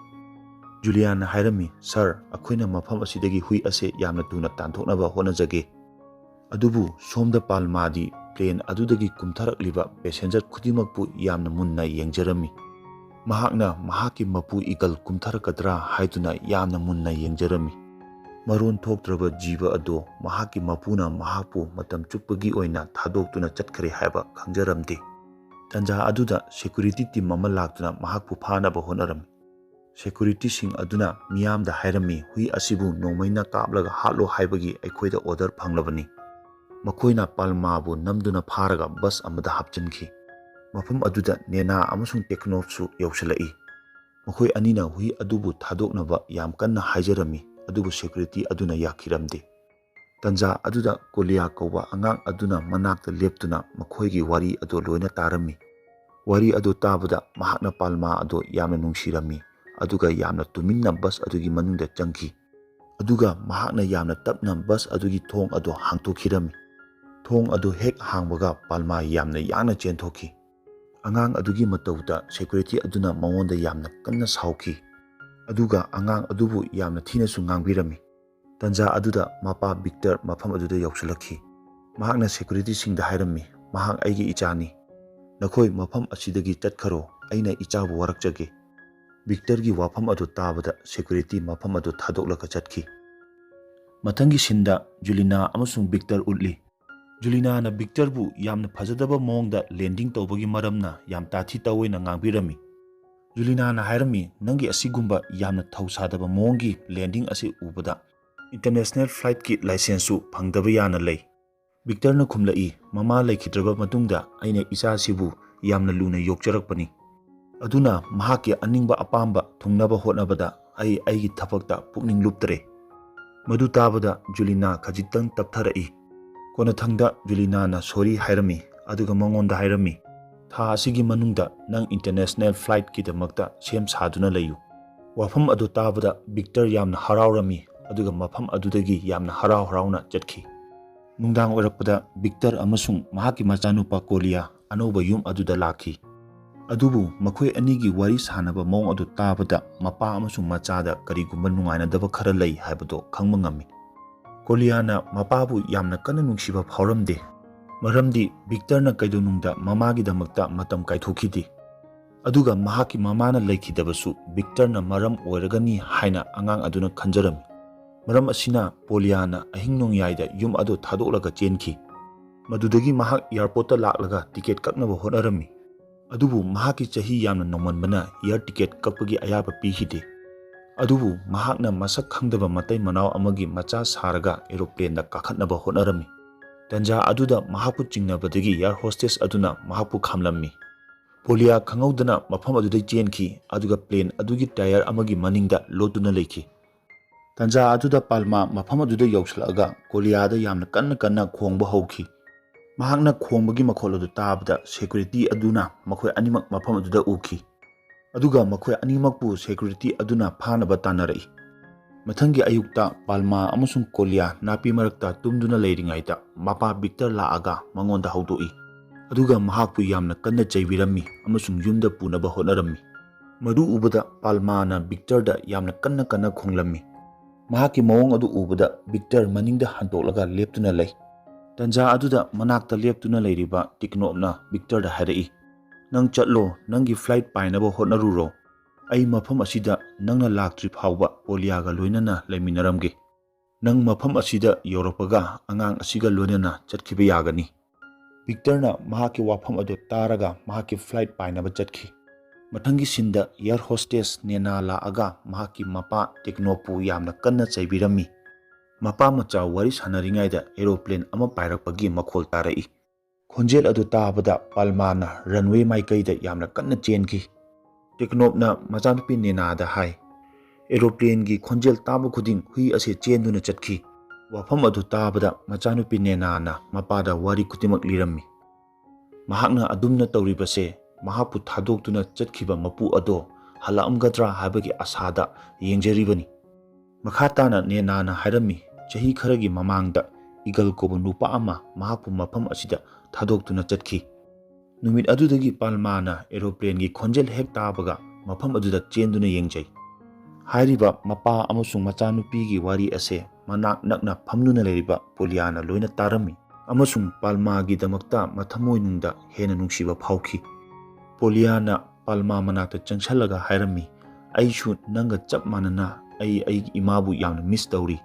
ꯖꯨꯂꯤꯌꯥꯅ ꯍꯥꯏꯔꯝꯃꯤ, "Sir, ꯑꯩꯈꯣꯏꯅ ꯃꯐꯝ ꯑꯁꯤꯗꯒꯤ ꯍꯨꯏ ꯑꯁꯦ ꯌꯥꯝꯅ ꯊꯨꯅ ꯇꯥꯟꯊꯣꯛꯅꯕ ꯍꯣꯠꯅꯖꯒꯦ"꯫ ꯑꯗꯨꯕꯨ ꯁꯣꯝꯗ ꯄꯥꯜꯃꯥꯗꯤ plane ꯑꯗꯨꯗꯒꯤ ꯀꯨꯝꯊꯔꯛꯂꯤꯕ passenger ꯈꯨꯗꯤꯡꯃꯛꯄꯨ ꯌꯥꯝꯅ ꯃꯨꯟꯅ ꯌꯦꯡꯖꯔꯝꯃꯤ꯫ ꯃꯍꯥꯛꯅ ꯃꯍꯥꯛꯀꯤ ꯃꯄꯨ eagle ꯀꯨꯝꯊꯔꯛꯀꯗ꯭ꯔꯥ ꯍꯥꯏꯗꯨꯅ ꯌꯥꯝꯅ ꯃꯨꯟꯅ ꯌꯦꯡꯖꯔꯝꯃꯤ꯫ ꯃꯔꯣꯟ ꯊꯣꯛꯇ꯭ꯔꯕ ꯖꯤꯕ ꯑꯗꯣ ꯃꯍꯥꯛꯀꯤ ꯃꯄꯨꯅ ꯃꯍꯥꯛꯄꯨ ꯃꯇꯝ ꯆꯨꯞꯄꯒꯤ ꯑꯣꯏꯅ ꯊꯥꯗꯣꯛꯇꯨꯅ ꯆꯠꯈ꯭ꯔꯦ ꯍꯥꯏꯕ ꯈꯪꯖꯔꯝꯗꯦ꯫ ꯇꯟꯖꯥ ꯑꯗꯨꯗ security team ꯑꯃ ꯂꯥꯛꯇꯨꯅ ꯃꯍꯥꯛꯄꯨ ꯐꯥꯅꯕ ꯍꯣꯠꯅꯔꯝꯃꯤ꯫ ꯁꯦꯀ꯭ꯌꯨꯔꯤꯇꯤꯁꯤꯡ ꯑꯗꯨꯅ ꯃꯤꯌꯥꯝꯗ ꯍꯥꯏꯔꯝꯃꯤ, "ꯍꯨꯏ ꯑꯁꯤꯕꯨ ꯅꯣꯡꯃꯩꯅ ꯀꯥꯞꯂꯒ ꯍꯥꯠꯂꯣ ꯍꯥꯏꯕꯒꯤ ꯑꯩꯈꯣꯏꯗ ꯑꯣꯔꯗꯔ ꯐꯪꯂꯕꯅꯤ"꯫ ꯃꯈꯣꯏꯅ ꯄꯥꯜꯃꯥꯕꯨ ꯅꯝꯗꯨꯅ ꯐꯥꯔꯒ ꯕꯁ ꯑꯃꯗ ꯍꯥꯞꯆꯤꯟꯈꯤ꯫ ꯃꯐꯝ ꯑꯗꯨꯗ ꯅꯦꯅꯥ ꯑꯃꯁꯨꯡ ꯇꯦꯀꯅꯣꯐꯁꯨ ꯌꯧꯁꯤꯜꯂꯛꯏ꯫ ꯃꯈꯣꯏ ꯑꯅꯤꯅ ꯍꯨꯏ ꯑꯗꯨꯕꯨ ꯊꯥꯗꯣꯛꯅꯕ ꯌꯥꯝ ꯀꯟꯅ ꯍꯥꯏꯖꯔꯝꯃꯤ, ꯑꯗꯨꯕꯨ ꯁꯦꯀ꯭ꯌꯨꯔꯤꯇꯤ ꯑꯗꯨꯅ ꯌꯥꯈꯤꯔꯝꯗꯦ꯫ ꯇꯟꯖꯥ ꯑꯗꯨꯗ ꯀꯣꯂꯤꯌꯥ ꯀꯧꯕ ꯑꯉꯥꯡ ꯑꯗꯨꯅ ꯃꯅꯥꯛꯇ ꯂꯦꯞꯇꯨꯅ ꯃꯈꯣꯏꯒꯤ ꯋꯥꯔꯤ ꯑꯗꯨ ꯂꯣꯏꯅ ꯇꯥꯔꯝꯃꯤ꯫ ꯋꯥꯔꯤ ꯑꯗꯨ ꯇꯥꯕꯗ ꯃꯍꯥꯛꯅ ꯄꯥꯜꯃꯥ ꯑꯗꯨ ꯌꯥꯝꯅ ꯅꯨꯡꯁꯤꯔꯝꯃꯤ, ꯑꯗꯨꯒ ꯌꯥꯝꯅ ꯇꯨꯃꯤꯟꯅ ꯕꯁ ꯑꯗꯨꯒꯤ ꯃꯅꯨꯡꯗ ꯆꯪꯈꯤ꯫ ꯑꯗꯨꯒ ꯃꯍꯥꯛꯅ ꯌꯥꯝꯅ ꯇꯞꯅ ꯕꯁ ꯑꯗꯨꯒꯤ ꯊꯣꯡ ꯑꯗꯨ ꯍꯥꯡꯗꯣꯛꯈꯤꯔꯝꯃꯤ꯫ ꯊꯣꯡ ꯑꯗꯨ ꯍꯦꯛ ꯍꯥꯡꯕꯒ ꯄꯥꯜꯃꯥ ꯌꯥꯝꯅ ꯌꯥꯡꯅ ꯆꯦꯟꯊꯣꯛꯈꯤ꯫ ꯑꯉꯥꯡ ꯑꯗꯨꯒꯤ ꯃꯇꯧꯗ ꯁꯦꯀ꯭ꯌꯨꯔꯤꯇꯤ ꯑꯗꯨꯅ ꯃꯉꯣꯟꯗ ꯌꯥꯝꯅ ꯀꯟꯅ ꯁꯥꯎꯈꯤ, ꯑꯗꯨꯒ ꯑꯉꯥꯡ ꯑꯗꯨꯕꯨ ꯌꯥꯝꯅ ꯊꯤꯅꯁꯨ ꯉꯥꯡꯕꯤꯔꯝꯃꯤ꯫ ꯇꯟꯖꯥ ꯑꯗꯨꯗ ꯃꯄꯥ ꯕꯤꯛꯇꯔ ꯃꯐꯝ ꯑꯗꯨꯗ ꯌꯧꯁꯤꯜꯂꯛꯈꯤ꯫ ꯃꯍꯥꯛꯅ ꯁꯦꯀ꯭ꯌꯨꯔꯤꯇꯤꯁꯤꯡꯗ ꯍꯥꯏꯔꯝꯃꯤ, "ꯃꯍꯥꯛ ꯑꯩꯒꯤ ꯏꯆꯥꯅꯤ꯫ ꯅꯈꯣꯏ ꯃꯐꯝ ꯑꯁꯤꯗꯒꯤ ꯆꯠꯈꯔꯣ, ꯑꯩꯅ ꯏꯆꯥꯕꯨ ꯋꯥꯔꯛꯆꯒꯦ"꯫ ꯕꯤꯛꯇꯔꯒꯤ ꯋꯥꯐꯝ ꯑꯗꯨ ꯇꯥꯕꯗ ꯁꯦꯀ꯭ꯌꯨꯔꯤꯇꯤ ꯃꯐꯝ ꯑꯗꯨ ꯊꯥꯗꯣꯛꯂꯒ ꯆꯠꯈꯤ꯫ ꯃꯊꯪꯒꯤ ꯁꯤꯟꯗ ꯖꯨꯂꯤꯅꯥ ꯑꯃꯁꯨꯡ ꯕꯤꯛꯇꯔ ꯎꯠꯂꯤ꯫ ꯖꯨꯂꯤꯅꯥꯅ ꯕꯤꯛꯇꯔꯕꯨ ꯌꯥꯝꯅ ꯐꯖꯗꯕ ꯃꯑꯣꯡꯗ ꯂꯦꯟꯗꯤꯡ ꯇꯧꯕꯒꯤ ꯃꯔꯝꯅ ꯌꯥꯝ ꯇꯥꯊꯤ ꯇꯥꯑꯣꯏꯅ ꯉꯥꯡꯕꯤꯔꯝꯃꯤ꯫ ꯖꯨꯂꯤꯅꯥꯅ ꯍꯥꯏꯔꯝꯃꯤ, "ꯅꯪꯒꯤ ꯑꯁꯤꯒꯨꯝꯕ ꯌꯥꯝꯅ ꯊꯧꯁꯥꯗꯕ ꯃꯑꯣꯡꯒꯤ ꯂꯦꯟꯗꯤꯡ ꯑꯁꯤ ꯎꯕꯗ ꯏꯟꯇꯔꯅꯦꯁꯅꯦꯜ ꯐ꯭ꯂꯥꯏꯠꯀꯤ ꯂꯥꯏꯁꯦꯟꯁꯁꯨ ꯐꯪꯗꯕ ꯌꯥꯅ ꯂꯩ"꯫ ꯕꯤꯛꯇꯔꯅ ꯈꯨꯝꯂꯛꯏ, "ꯃꯃꯥ ꯂꯩꯈꯤꯗ꯭ꯔꯕ ꯃꯇꯨꯡꯗ ꯑꯩꯅ ꯏꯆꯥꯁꯤꯕꯨ ꯌꯥꯝꯅ ꯂꯨꯅ ꯌꯣꯛꯆꯔꯛꯄꯅꯤ꯫ ꯑꯗꯨꯅ ꯃꯍꯥꯛꯀꯤ ꯑꯅꯤꯡꯕ ꯑꯄꯥꯝꯕ ꯊꯨꯡꯅꯕ ꯍꯣꯠꯅꯕꯗ ꯑꯩ ꯑꯩꯒꯤ ꯊꯕꯛꯇ ꯄꯨꯛꯅꯤꯡ ꯂꯨꯞꯇꯔꯦ"꯫ ꯃꯗꯨ ꯇꯥꯕꯗ ꯖꯨꯂꯤꯅꯥ ꯈꯖꯤꯛꯇꯪ ꯇꯞꯊꯔꯛꯏ꯫ ꯀꯣꯟꯅꯊꯪꯗ ꯖꯨꯂꯤꯅꯥꯅ ꯁꯣꯔꯤ ꯍꯥꯏꯔꯝꯃꯤ, ꯑꯗꯨꯒ ꯃꯉꯣꯟꯗ ꯍꯥꯏꯔꯝꯃꯤ, "ꯊꯥ ꯑꯁꯤꯒꯤ ꯃꯅꯨꯡꯗ ꯅꯪ ꯏꯟꯇꯔꯅꯦꯁꯅꯦꯜ ꯐ꯭ꯂꯥꯏꯠꯀꯤꯗꯃꯛꯇ ꯁꯦꯝ ꯁꯥꯗꯨꯅ ꯂꯩꯌꯨ"꯫ ꯋꯥꯐꯝ ꯑꯗꯨ ꯇꯥꯕꯗ ꯕꯤꯛꯇꯔ ꯌꯥꯝꯅ ꯍꯔꯥꯎꯔꯝꯃꯤ, ꯑꯗꯨꯒ ꯃꯐꯝ ꯑꯗꯨꯗꯒꯤ ꯌꯥꯝꯅ ꯍꯔꯥꯎ ꯍꯔꯥꯎꯅ ꯆꯠꯈꯤ꯫ ꯅꯨꯡꯗꯥꯡ ꯑꯣꯏꯔꯛꯄꯗ ꯕꯤꯛꯇꯔ ꯑꯃꯁꯨꯡ ꯃꯍꯥꯛꯀꯤ ꯃꯆꯥꯅꯨꯄꯥ ꯀꯣꯂꯤꯌꯥ ꯑꯅꯧꯕ ꯌꯨꯝ ꯑꯗꯨꯗ ꯂꯥꯛꯈꯤ꯫ ꯑꯗꯨꯕꯨ ꯃꯈꯣꯏ ꯑꯅꯤꯒꯤ ꯋꯥꯔꯤ ꯁꯥꯟꯅꯕ ꯃꯑꯣꯡ ꯑꯗꯨ ꯇꯥꯕꯗ ꯃꯄꯥ ꯑꯃꯁꯨꯡ ꯃꯆꯥꯗ ꯀꯔꯤꯒꯨꯝꯕ ꯅꯨꯡꯉꯥꯏꯅꯗꯕ ꯈꯔ ꯂꯩ ꯍꯥꯏꯕꯗꯨ ꯈꯪꯕ ꯉꯝꯃꯤ꯫ ꯀꯣꯂꯤꯌꯥꯅ ꯃꯄꯥꯕꯨ ꯌꯥꯝꯅ ꯀꯟꯅ ꯅꯨꯡꯁꯤꯕ ꯐꯥꯎꯔꯝꯗꯦ, ꯃꯔꯝꯗꯤ ꯕꯤꯛꯇꯔꯅ ꯀꯩꯗꯧꯅꯨꯡꯗ ꯃꯃꯥꯒꯤꯗꯃꯛꯇ ꯃꯇꯝ ꯀꯥꯏꯊꯣꯛꯈꯤꯗꯦ꯫ ꯑꯗꯨꯒ ꯃꯍꯥꯛꯀꯤ ꯃꯃꯥꯅ ꯂꯩꯈꯤꯗꯕꯁꯨ ꯕꯤꯛꯇꯔꯅ ꯃꯔꯝ ꯑꯣꯏꯔꯒꯅꯤ ꯍꯥꯏꯅ ꯑꯉꯥꯡ ꯑꯗꯨꯅ ꯈꯟꯖꯔꯝꯃꯤ꯫ ꯃꯔꯝ ꯑꯁꯤꯅ ꯄꯣꯂꯤꯌꯥꯅ ꯑꯍꯤꯡ ꯅꯣꯡꯌꯥꯏꯗ ꯌꯨꯝ ꯑꯗꯨ ꯊꯥꯗꯣꯛꯂꯒ ꯆꯦꯟꯈꯤ꯫ ꯃꯗꯨꯗꯒꯤ ꯃꯍꯥꯛ ꯑꯦꯌꯥꯔꯄꯣꯔꯠꯇ ꯂꯥꯛꯂꯒ ꯇꯤꯀꯦꯠ ꯀꯛꯅꯕ ꯍꯣꯠꯅꯔꯝꯃꯤ꯫ ꯑꯗꯨꯕꯨ ꯃꯍꯥꯛꯀꯤ ꯆꯍꯤ ꯌꯥꯝꯅ ꯅꯧꯃꯟꯕꯅ air ticket ꯀꯛꯄꯒꯤ ꯑꯌꯥꯕ ꯄꯤꯈꯤꯗꯦ꯫ ꯑꯗꯨꯕꯨ ꯃꯍꯥꯛꯅ ꯃꯁꯛ ꯈꯪꯗꯕ ꯃꯇꯩ ꯃꯅꯥꯎ ꯑꯃꯒꯤ ꯃꯆꯥ ꯁꯥꯔꯒ aeroplane ꯗ ꯀꯥꯈꯠꯅꯕ ꯍꯣꯠꯅꯔꯝꯃꯤ꯫ ꯇꯟꯖꯥ ꯑꯗꯨꯗ ꯃꯍꯥꯛꯄꯨ ꯆꯤꯡꯅꯕꯗꯒꯤ air hostess ꯑꯗꯨꯅ ꯃꯍꯥꯛꯄꯨ ꯈꯥꯝꯂꯝꯃꯤ꯫ ꯄꯣꯂꯤꯌꯥ ꯈꯪꯍꯧꯗꯅ ꯃꯐꯝ ꯑꯗꯨꯗꯩ ꯆꯦꯟꯈꯤ, ꯑꯗꯨꯒ plane ꯑꯗꯨꯒꯤ tyre ꯑꯃꯒꯤ ꯃꯅꯤꯡꯗ ꯂꯣꯠꯇꯨꯅ ꯂꯩꯈꯤ꯫ ꯇꯟꯖꯥ ꯑꯗꯨꯗ ꯄꯥꯜꯃꯥ ꯃꯐꯝ ꯑꯗꯨꯗ ꯌꯧꯁꯤꯜꯂꯛꯑꯒ ꯀꯣꯂꯤꯌꯥꯗ ꯌꯥꯝꯅ ꯀꯟꯅ ꯀꯟꯅ ꯈꯣꯡꯕ ꯍꯧꯈꯤ꯫ ꯃꯍꯥꯛꯅ ꯈꯣꯡꯕꯒꯤ ꯃꯈꯣꯜ ꯑꯗꯨ ꯇꯥꯕꯗ security ꯑꯗꯨꯅ ꯃꯈꯣꯏ ꯑꯅꯤꯃꯛ ꯃꯐꯝ ꯑꯗꯨꯗ ꯎꯈꯤ꯫ ꯑꯗꯨꯒ ꯃꯈꯣꯏ ꯑꯅꯤꯃꯛꯄꯨ security ꯑꯗꯨꯅ ꯐꯥꯅꯕ ꯇꯥꯟꯅꯔꯛꯏ꯫ ꯃꯊꯪꯒꯤ ꯑꯌꯨꯛꯇ ꯄꯥꯜꯃꯥ ꯑꯃꯁꯨꯡ ꯀꯣꯂꯤꯌꯥ ꯅꯥꯄꯤ ꯃꯔꯛꯇ ꯇꯨꯝꯗꯨꯅ ꯂꯩꯔꯤꯉꯩꯗ ꯃꯄꯥ ꯚꯤꯛꯇꯔ ꯂꯥꯛꯑꯒ ꯃꯉꯣꯟꯗ ꯍꯧꯗꯣꯛꯏ꯫ ꯑꯗꯨꯒ ꯃꯍꯥꯛꯄꯨ ꯌꯥꯝꯅ ꯀꯟꯅ ꯆꯩꯕꯤꯔꯝꯃꯤ ꯑꯃꯁꯨꯡ ꯌꯨꯝꯗ ꯄꯨꯅꯕ ꯍꯣꯠꯅꯔꯝꯃꯤ꯫ ꯃꯗꯨ ꯎꯕꯗ ꯄꯥꯜꯃꯥꯅ ꯚꯤꯛꯇꯔꯗ ꯌꯥꯝꯅ ꯀꯟꯅ ꯀꯟꯅ ꯈꯣꯡꯂꯝꯃꯤ꯫ ꯃꯍꯥꯛꯀꯤ ꯃꯑꯣꯡ ꯑꯗꯨ ꯎꯕꯗ ꯚꯤꯛꯇꯔ ꯃꯅꯤꯡꯗ ꯍꯟꯗꯣꯛꯂꯒ ꯂꯦꯞꯇꯨꯅ ꯂꯩ꯫ ꯇꯟꯖꯥ ꯑꯗꯨꯗ ꯃꯅꯥꯛꯇ ꯂꯦꯞꯇꯨꯅ ꯂꯩꯔꯤꯕ ꯇꯤꯛꯅꯣꯞꯅ ꯚꯤꯛꯇꯔꯗ ꯍꯥꯏꯔꯛꯏ, "ꯅꯪ ꯆꯠꯂꯣ, ꯅꯪꯒꯤ flight ꯄꯥꯏꯅꯕ ꯍꯣꯠꯅꯔꯨꯔꯣ꯫ ꯑꯩ ꯃꯐꯝ ꯑꯁꯤꯗ ꯅꯪꯅ ꯂꯥꯛꯇ꯭ꯔꯤ ꯐꯥꯎꯕ ꯄꯣꯂꯤꯌꯥꯒ ꯂꯣꯏꯅꯅ ꯂꯩꯃꯤꯟꯅꯔꯝꯒꯦ꯫ ꯅꯪ ꯃꯐꯝ ꯑꯁꯤꯗ ꯌꯧꯔꯛꯄꯒ ꯑꯉꯥꯡ ꯑꯁꯤꯒ ꯂꯣꯏꯅꯅ ꯆꯠꯈꯤꯕ ꯌꯥꯒꯅꯤ"꯫ ꯚꯤꯛꯇꯔꯅ ꯃꯍꯥꯛꯀꯤ ꯋꯥꯐꯝ ꯑꯗꯨ ꯇꯥꯔꯒ ꯃꯍꯥꯛꯀꯤ flight ꯄꯥꯏꯅꯕ ꯆꯠꯈꯤ꯫ ꯃꯊꯪꯒꯤ ꯁꯤꯟꯗ air hostess ꯅꯦꯅꯥ ꯂꯥꯛꯑꯒ ꯃꯍꯥꯛꯀꯤ ꯃꯄꯥ ꯇꯦꯛꯅꯣꯞꯄꯨ ꯌꯥꯝꯅ ꯀꯟꯅ ꯆꯩꯕꯤꯔꯝꯃꯤ꯫ ꯃꯄꯥ ꯃꯆꯥ ꯋꯥꯔꯤ ꯁꯥꯟꯅꯔꯤꯉꯩꯗ aeroplane ꯑꯃ ꯄꯥꯏꯔꯛꯄꯒꯤ ꯃꯈꯣꯜ ꯇꯥꯔꯛꯏ꯫ ꯈꯣꯟꯖꯦꯜ ꯑꯗꯨ ꯇꯥꯕꯗ ꯄꯥꯜꯃꯥꯅ runway ꯃꯥꯏꯀꯩꯗ ꯌꯥꯝꯅ ꯀꯟꯅ ꯆꯦꯟꯈꯤ꯫ ꯇꯦꯛꯅꯣꯞꯅ ꯃꯆꯥꯅꯨꯄꯤ ꯅꯦꯅꯥꯗ ꯍꯥꯏ, "Aeroplane ꯒꯤ ꯈꯣꯟꯖꯦꯜ ꯇꯥꯕ ꯈꯨꯗꯤꯡ ꯍꯨꯏ ꯑꯁꯤ ꯆꯦꯟꯗꯨꯅ ꯆꯠꯈꯤ"꯫ ꯋꯥꯐꯝ ꯑꯗꯨ ꯇꯥꯕꯗ ꯃꯆꯥꯅꯨꯄꯤ ꯅꯦꯅꯥꯅ ꯃꯄꯥꯗ ꯋꯥꯔꯤ ꯈꯨꯗꯤꯡꯃꯛ ꯂꯤꯔꯝꯃꯤ꯫ ꯃꯍꯥꯛꯅ ꯑꯗꯨꯝꯅ ꯇꯧꯔꯤꯕꯁꯦ ꯃꯍꯥꯛꯄꯨ ꯊꯥꯗꯣꯛꯇꯨꯅ ꯆꯠꯈꯤꯕ ꯃꯄꯨ ꯑꯗꯣ ꯍꯜꯂꯛꯑꯝꯒꯗ꯭ꯔꯥ ꯍꯥꯏꯕꯒꯤ ꯑꯁꯥꯗ ꯌꯦꯡꯖꯔꯤꯕꯅꯤ꯫ ꯃꯈꯥ ꯇꯥꯅ ꯅꯦꯅꯥꯅ ꯍꯥꯏꯔꯝꯃꯤ, ꯆꯍꯤ ꯈꯔꯒꯤ ꯃꯃꯥꯡꯗ ꯏꯒꯜ ꯀꯧꯕ ꯅꯨꯄꯥ ꯑꯃ ꯃꯍꯥꯛꯄꯨ ꯃꯐꯝ ꯑꯁꯤꯗ ꯊꯥꯗꯣꯛꯇꯨꯅ ꯆꯠꯈꯤ꯫ ꯅꯨꯃꯤꯠ ꯑꯗꯨꯗꯒꯤ ꯄꯥꯜꯃꯥꯅ aeroplane ꯒꯤ ꯈꯣꯟꯖꯦꯜ ꯍꯦꯛ ꯇꯥꯕꯒ ꯃꯐꯝ ꯑꯗꯨꯗ ꯆꯦꯟꯗꯨꯅ ꯌꯦꯡꯖꯩ꯫ ꯍꯥꯏꯔꯤꯕ ꯃꯄꯥ ꯑꯃꯁꯨꯡ ꯃꯆꯥꯅꯨꯄꯤꯒꯤ ꯋꯥꯔꯤ ꯑꯁꯦ ꯃꯅꯥꯛ ꯅꯛꯅ ꯐꯝꯗꯨꯅ ꯂꯩꯔꯤꯕ ꯄꯣꯂꯤꯌꯥꯅ ꯂꯣꯏꯅ ꯇꯥꯔꯝꯃꯤ ꯑꯃꯁꯨꯡ ꯄꯥꯜꯃꯥꯒꯤꯗꯃꯛꯇ ꯃꯊꯃꯣꯏꯅꯨꯡꯗ ꯍꯦꯟꯅ ꯅꯨꯡꯁꯤꯕ ꯐꯥꯎꯈꯤ꯫ ꯄꯣꯂꯤꯌꯥꯅ ꯄꯥꯜꯃꯥ ꯃꯅꯥꯛꯇ ꯆꯪꯁꯜꯂꯒ ꯍꯥꯏꯔꯝꯃꯤ, "ꯑꯩꯁꯨ ꯅꯪꯒ ꯆꯞ ꯃꯥꯟꯅꯅ ꯑꯩ ꯑꯩꯒꯤ ꯏꯃꯥꯕꯨ ꯌꯥꯝꯅ miss ꯇꯧꯔꯤ"꯫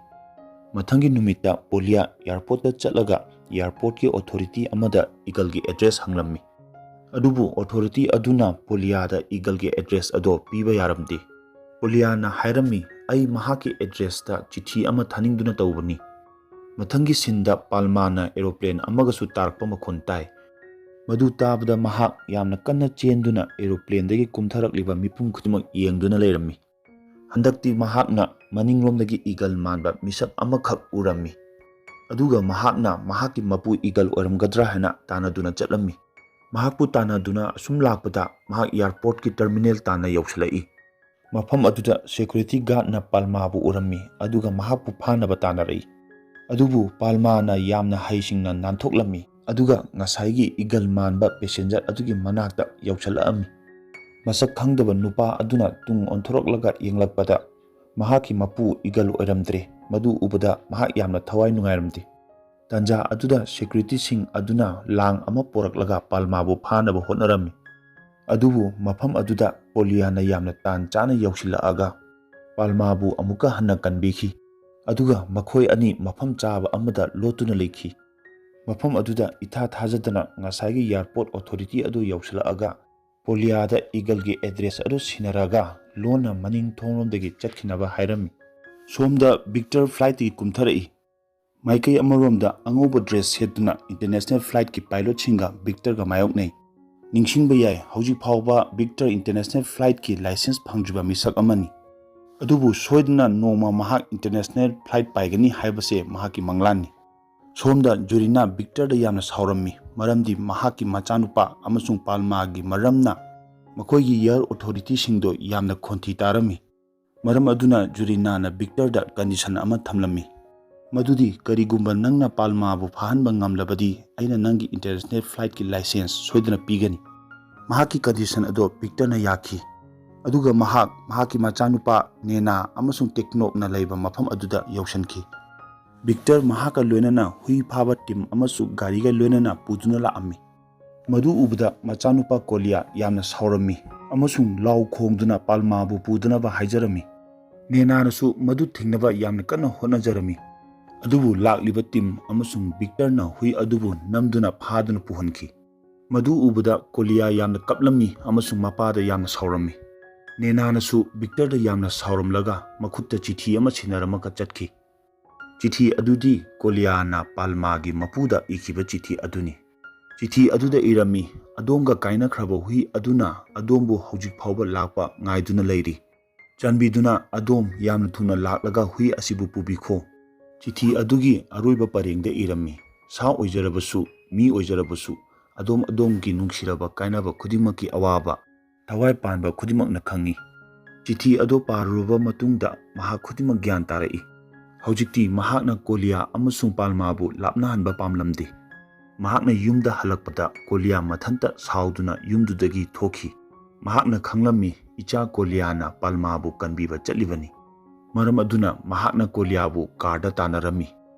ꯃꯊꯪꯒꯤ ꯅꯨꯃꯤꯠꯇ ꯄꯣꯂꯤꯌꯥ airport ꯇ ꯆꯠꯂꯒ airport ꯀꯤ authority ꯑꯃꯗ ꯏꯒꯜꯒꯤ address ꯍꯪꯂꯝꯃꯤ꯫ ꯑꯗꯨꯕꯨ ꯑꯣꯊꯣꯔꯤꯇꯤ ꯑꯗꯨꯅ ꯄꯣꯂꯤꯌꯥꯗ ꯏꯒꯜꯒꯤ ꯑꯦꯗ꯭ꯔꯦꯁ ꯑꯗꯣ ꯄꯤꯕ ꯌꯥꯔꯝꯗꯦ꯫ ꯄꯣꯂꯤꯌꯥꯅ ꯍꯥꯏꯔꯝꯃꯤ, "ꯑꯩ ꯃꯍꯥꯛꯀꯤ ꯑꯦꯗ꯭ꯔꯦꯁꯇ ꯆꯤꯊꯤ ꯑꯃ ꯊꯥꯅꯤꯡꯗꯨꯅ ꯇꯧꯕꯅꯤ꯫" ꯃꯊꯪꯒꯤ ꯁꯤꯟꯗ ꯄꯥꯜꯃꯥꯅ ꯑꯦꯔꯣꯄ꯭ꯂꯦꯟ ꯑꯃꯒꯁꯨ ꯇꯥꯔꯛꯄ ꯃꯈꯣꯟ ꯇꯥꯏ꯫ ꯃꯗꯨ ꯇꯥꯕꯗ ꯃꯍꯥꯛ ꯌꯥꯝꯅ ꯀꯟꯅ ꯆꯦꯟꯗꯨꯅ ꯑꯦꯔꯣꯄ꯭ꯂꯦꯟꯗꯒꯤ ꯀꯨꯝꯊꯔꯛꯂꯤꯕ ꯃꯤꯄꯨꯝ ꯈꯨꯗꯤꯡꯃꯛ ꯌꯦꯡꯗꯨꯅ ꯂꯩꯔꯝꯃꯤ꯫ ꯍꯟꯗꯛꯇꯤ ꯃꯍꯥꯛꯅ ꯃꯅꯤꯡꯂꯣꯝꯗꯒꯤ ꯏꯒꯜ ꯃꯥꯟꯕ ꯃꯤꯁꯛ ꯑꯃꯈꯛ ꯎꯔꯝꯃꯤ꯫ ꯑꯗꯨꯒ ꯃꯍꯥꯛꯅ ꯃꯍꯥꯛꯀꯤ ꯃꯄꯨ ꯏꯒꯜ ꯑꯣꯏꯔꯝꯒꯗ꯭ꯔꯥ ꯍꯥꯏꯅ ꯇꯥꯟꯅꯗꯨꯅ ꯆꯠꯂꯝꯃꯤ꯫ ꯃꯍꯥꯛꯄꯨ ꯇꯥꯟꯅꯗꯨꯅ ꯑꯁꯨꯝ ꯂꯥꯛꯄꯗ ꯃꯍꯥꯛ ꯑꯦꯌꯥꯔꯄꯣꯔꯠꯀꯤ ꯇꯔꯃꯤꯅꯦꯜ ꯇꯥꯟꯅ ꯌꯧꯁꯤꯜꯂꯛꯏ꯫ ꯃꯐꯝ ꯑꯗꯨꯗ ꯁꯦꯀ꯭ꯌꯨꯔꯤꯇꯤ ꯒꯥꯔꯗꯅ ꯄꯥꯜꯃꯥꯕꯨ ꯎꯔꯝꯃꯤ, ꯑꯗꯨꯒ ꯃꯍꯥꯛꯄꯨ ꯐꯥꯅꯕ ꯇꯥꯟꯅꯔꯛꯏ꯫ ꯑꯗꯨꯕꯨ ꯄꯥꯜꯃꯥꯅ ꯌꯥꯝꯅ ꯍꯩꯁꯤꯡꯅ ꯅꯥꯟꯊꯣꯛꯂꯝꯃꯤ, ꯑꯗꯨꯒ ꯉꯁꯥꯏꯒꯤ ꯏꯒꯜ ꯃꯥꯟꯕ ꯄꯦꯁꯦꯟꯖꯔ ꯑꯗꯨꯒꯤ ꯃꯅꯥꯛꯇ ꯌꯧꯁꯤꯜꯂꯛꯑꯝꯃꯤ꯫ ꯃꯁꯛ ꯈꯪꯗꯕ ꯅꯨꯄꯥ ꯑꯗꯨꯅ ꯇꯨꯡ ꯑꯣꯟꯊꯣꯔꯛꯂꯒ ꯌꯦꯡꯂꯛꯄꯗ, ꯃꯍꯥꯛꯀꯤ ꯃꯄꯨ ꯏꯒꯜ ꯑꯣꯏꯔꯝꯗ꯭ꯔꯦ꯫ ꯃꯗꯨ ꯎꯕꯗ ꯃꯍꯥꯛ ꯌꯥꯝꯅ ꯊꯋꯥꯏ ꯅꯨꯡꯉꯥꯏꯔꯝꯗꯦ꯫ ꯇꯥꯟꯖꯥ ꯑꯗꯨꯗ ꯁꯦꯀ꯭ꯌꯨꯔꯤꯇꯤꯁꯤꯡ ꯑꯗꯨꯅ ꯂꯥꯡ ꯑꯃ ꯄꯣꯔꯛꯂꯒ ꯄꯥꯜꯃꯥꯕꯨ ꯐꯥꯅꯕ ꯍꯣꯠꯅꯔꯝꯃꯤ꯫ ꯑꯗꯨꯕꯨ ꯃꯐꯝ ꯑꯗꯨꯗ ꯄꯣꯂꯤꯌꯥꯅ ꯌꯥꯝꯅ ꯇꯥꯟ ꯆꯥꯅ ꯌꯧꯁꯤꯜꯂꯛꯑꯒ ꯄꯥꯜꯃꯥꯕꯨ ꯑꯃꯨꯛꯀ ꯍꯟꯅ ꯀꯟꯕꯤꯈꯤ꯫ ꯑꯗꯨꯒ ꯃꯈꯣꯏ ꯑꯅꯤ ꯃꯐꯝ ꯆꯥꯕ ꯑꯃꯗ ꯂꯣꯠꯇꯨꯅ ꯂꯩꯈꯤ꯫ ꯃꯐꯝ ꯑꯗꯨꯗ ꯏꯊꯥ ꯊꯥꯖꯗꯅ ꯉꯁꯥꯏꯒꯤ ꯑꯦꯌꯥꯔꯄꯣꯔꯠ ꯑꯣꯊꯣꯔꯤꯇꯤ ꯑꯗꯨ ꯌꯧꯁꯤꯜꯂꯛꯑꯒ ꯄꯣꯂꯤꯌꯥꯗ ꯏꯒꯜꯒꯤ ꯑꯦꯗ꯭ꯔꯦꯁ ꯑꯗꯨ ꯁꯤꯟꯅꯔꯒ ꯂꯣꯟꯅ ꯃꯅꯤꯡ ꯊꯣꯡꯂꯣꯝꯗꯒꯤ ꯆꯠꯈꯤꯅꯕ ꯍꯥꯏꯔꯝꯃꯤ꯫ ꯁꯣꯝꯗ ꯕꯤꯛꯇꯔ ꯐ꯭ꯂꯥꯏꯠꯇꯒꯤ ꯀꯨꯝꯊꯔꯛꯏ꯫ ꯃꯥꯏꯀꯩ ꯑꯃꯔꯣꯝꯗ ꯑꯉꯧꯕ ꯗ꯭ꯔꯦꯁ ꯁꯦꯠꯇꯨꯅ ꯏꯟꯇꯔꯅꯦꯁꯅꯦꯜ ꯐ꯭ꯂꯥꯏꯠꯀꯤ ꯄꯥꯏꯂꯣꯠꯁꯤꯡꯒ ꯕꯤꯛꯇꯔꯒ ꯃꯥꯌꯣꯛꯅꯩ꯫ ꯅꯤꯡꯁꯤꯡꯕ ꯌꯥꯏ, ꯍꯧꯖꯤꯛ ꯐꯥꯎꯕ ꯕꯤꯛꯇꯔ ꯏꯟꯇꯔꯅꯦꯁꯅꯦꯜ ꯐ꯭ꯂꯥꯏꯠꯀꯤ ꯂꯥꯏꯁꯦꯟꯁ ꯐꯪꯗ꯭ꯔꯤꯕ ꯃꯤꯁꯛ ꯑꯃꯅꯤ꯫ ꯑꯗꯨꯕꯨ ꯁꯣꯏꯗꯅ ꯅꯣꯡꯃ ꯃꯍꯥꯛ ꯏꯟꯇꯔꯅꯦꯁꯅꯦꯜ ꯐ꯭ꯂꯥꯏꯠ ꯄꯥꯏꯒꯅꯤ ꯍꯥꯏꯕꯁꯦ ꯃꯍꯥꯛꯀꯤ ꯃꯪꯂꯥꯟꯅꯤ꯫ ꯁꯣꯝꯗ ꯖꯨꯔꯤꯅꯥ ꯕꯤꯛꯇꯔꯗ ꯌꯥꯝꯅ ꯁꯥꯎꯔꯝꯃꯤ, ꯃꯔꯝꯗꯤ ꯃꯍꯥꯛꯀꯤ ꯃꯆꯥꯅꯨꯄꯥ ꯑꯃꯁꯨꯡ ꯄꯥꯜꯃꯥꯒꯤ ꯃꯔꯝꯅ ꯃꯈꯣꯏꯒꯤ ꯑꯦꯌꯔ ꯑꯣꯊꯣꯔꯤꯇꯤꯁꯤꯡꯗꯣ ꯌꯥꯝꯅ ꯈꯣꯟꯊꯤ ꯇꯥꯔꯝꯃꯤ꯫ ꯃꯔꯝ ꯑꯗꯨꯅ ꯖꯨꯔꯤꯅꯥꯅ ꯕꯤꯛꯇꯔꯗ ꯀꯟꯗꯤꯁꯟ ꯑꯃ ꯊꯝꯂꯝꯃꯤ, ꯃꯗꯨꯗꯤ ꯀꯔꯤꯒꯨꯝꯕ ꯅꯪꯅ ꯄꯥꯜꯃꯥꯕꯨ ꯐꯥꯍꯟꯕ ꯉꯝꯂꯕꯗꯤ ꯑꯩꯅ ꯅꯪꯒꯤ ꯏꯟꯇꯔꯅꯦꯁꯅꯦꯜ ꯐ꯭ꯂꯥꯏꯠꯀꯤ ꯂꯥꯏꯁꯦꯟꯁ ꯁꯣꯏꯗꯅ ꯄꯤꯒꯅꯤ꯫ ꯃꯍꯥꯛꯀꯤ ꯀꯟꯗꯤꯁꯟ ꯑꯗꯣ ꯕꯤꯛꯇꯔꯅ ꯌꯥꯈꯤ꯫ ꯑꯗꯨꯒ ꯃꯍꯥꯛ ꯃꯍꯥꯛꯀꯤ ꯃꯆꯥꯅꯨꯄꯥ ꯅꯦꯅꯥ ꯑꯃꯁꯨꯡ ꯇꯦꯛꯅꯣꯛꯅ ꯂꯩꯕ ꯃꯐꯝ ꯑꯗꯨꯗ ꯌꯧꯁꯤꯟꯈꯤ꯫ ꯕꯤꯛꯇꯔ ꯃꯍꯥꯛꯀ ꯂꯣꯏꯅꯅ ꯍꯨꯏ ꯐꯥꯕ ꯇꯤꯝ ꯑꯃꯁꯨ ꯒꯥꯔꯤꯒ ꯂꯣꯏꯅꯅ ꯄꯨꯗꯨꯅ ꯂꯥꯛꯑꯝꯃꯤ꯫ ꯃꯗꯨ ꯎꯕꯗ ꯃꯆꯥꯅꯨꯄꯥ ꯀꯣꯂꯤꯌꯥ ꯌꯥꯝꯅ ꯁꯥꯎꯔꯝꯃꯤ ꯑꯃꯁꯨꯡ ꯂꯥꯎ ꯈꯣꯡꯗꯨꯅ ꯄꯥꯜꯃꯥꯕꯨ ꯄꯨꯗꯅꯕ ꯍꯥꯏꯖꯔꯝꯃꯤ꯫ ꯅꯦꯅꯥꯅꯁꯨ ꯃꯗꯨ ꯊꯤꯡꯅꯕ ꯌꯥꯝꯅ ꯀꯟꯅ ꯍꯣꯠꯅꯖꯔꯝꯃꯤ꯫ ꯑꯗꯨꯕꯨ ꯂꯥꯛꯂꯤꯕ ꯇꯤꯝ ꯑꯃꯁꯨꯡ ꯕꯤꯛꯇꯔꯅ ꯍꯨꯏ ꯑꯗꯨꯕꯨ ꯅꯝꯗꯨꯅ ꯐꯥꯗꯨꯅ ꯄꯨꯍꯟꯈꯤ꯫ ꯃꯗꯨ ꯎꯕꯗ ꯀꯣꯂꯤꯌꯥ ꯌꯥꯝꯅ ꯀꯞꯂꯝꯃꯤ ꯑꯃꯁꯨꯡ ꯃꯄꯥꯗ ꯌꯥꯝꯅ ꯁꯥꯎꯔꯝꯃꯤ꯫ ꯅꯦꯅꯥꯅꯁꯨ ꯚꯤꯛꯇꯔꯗ ꯌꯥꯝꯅ ꯁꯥꯎꯔꯝꯂꯒ ꯃꯈꯨꯠꯇ ꯆꯤꯊꯤ ꯑꯃ ꯁꯤꯟꯅꯔꯝꯃꯒ ꯆꯠꯈꯤ꯫ ꯆꯤꯊꯤ ꯑꯗꯨꯗꯤ ꯀꯣꯂꯤꯌꯥꯅ ꯄꯥꯜꯃꯥꯒꯤ ꯃꯄꯨꯗ ꯏꯈꯤꯕ ꯆꯤꯊꯤ ꯑꯗꯨꯅꯤ꯫ ꯆꯤꯊꯤ ꯑꯗꯨꯗ ꯏꯔꯝꯃꯤ, "ꯑꯗꯣꯝꯒ ꯀꯥꯏꯅꯈ꯭ꯔꯕ ꯍꯨꯏ ꯑꯗꯨꯅ ꯑꯗꯣꯝꯕꯨ ꯍꯧꯖꯤꯛ ꯐꯥꯎꯕ ꯂꯥꯛꯄ ꯉꯥꯏꯗꯨꯅ ꯂꯩꯔꯤ꯫ ꯆꯥꯟꯕꯤꯗꯨꯅ ꯑꯗꯣꯝ ꯌꯥꯝꯅ ꯊꯨꯅ ꯂꯥꯛꯂꯒ ꯍꯨꯏ ꯑꯁꯤꯕꯨ ꯄꯨꯕꯤꯈꯣ꯫" ꯆꯤꯊꯤ ꯑꯗꯨꯒꯤ ꯑꯔꯣꯏꯕ ꯄꯔꯦꯡꯗ ꯏꯔꯝꯃꯤ, "ꯁꯥ ꯑꯣꯏꯖꯔꯕꯁꯨ, ꯃꯤ ꯑꯣꯏꯖꯔꯕꯁꯨ, ꯑꯗꯣꯝ ꯑꯗꯣꯝꯒꯤ ꯅꯨꯡꯁꯤꯔꯕ ꯀꯥꯏꯅꯕ ꯈꯨꯗꯤꯡꯃꯛꯀꯤ ꯑꯋꯥꯕ ꯊꯋꯥꯏ ꯄꯥꯟꯕ ꯈꯨꯗꯤꯡꯃꯛꯅ ꯈꯪꯏ꯫" ꯆꯤꯊꯤ ꯑꯗꯨ ꯄꯥꯔꯨꯔꯕ ꯃꯇꯨꯡꯗ ꯃꯍꯥꯛ ꯈꯨꯗꯤꯡꯃꯛ ꯒ꯭ꯌꯥꯟ ꯇꯥꯔꯛꯏ꯫ ꯍꯧꯖꯤꯛꯇꯤ ꯃꯍꯥꯛꯅ ꯀꯣꯂꯤꯌꯥ ꯑꯃꯁꯨꯡ ꯄꯥꯜꯃꯥꯕꯨ ꯂꯥꯞꯅꯍꯟꯕ ꯄꯥꯝꯂꯝꯗꯦ꯫ ꯃꯍꯥꯛꯅ ꯌꯨꯝꯗ ꯍꯜꯂꯛꯄꯗ ꯀꯣꯂꯤꯌꯥ ꯃꯊꯟꯇ ꯁꯥꯎꯗꯨꯅ ꯌꯨꯝꯗꯨꯗꯒꯤ ꯊꯣꯛꯈꯤ꯫ ꯃꯍꯥꯛꯅ ꯈꯪꯂꯝꯃꯤ, ꯏꯆꯥ ꯀꯣꯂꯤꯌꯥꯅ ꯄꯥꯜꯃꯥꯕꯨ ꯀꯟꯕꯤꯕ ꯆꯠꯂꯤꯕꯅꯤ꯫ ꯃꯔꯝ ꯑꯗꯨꯅ ꯃꯍꯥꯛꯅ ꯀꯣꯂꯤꯌꯥꯕꯨ ꯀꯥꯔꯗ ꯇꯥꯟꯅꯔꯝꯃꯤ꯫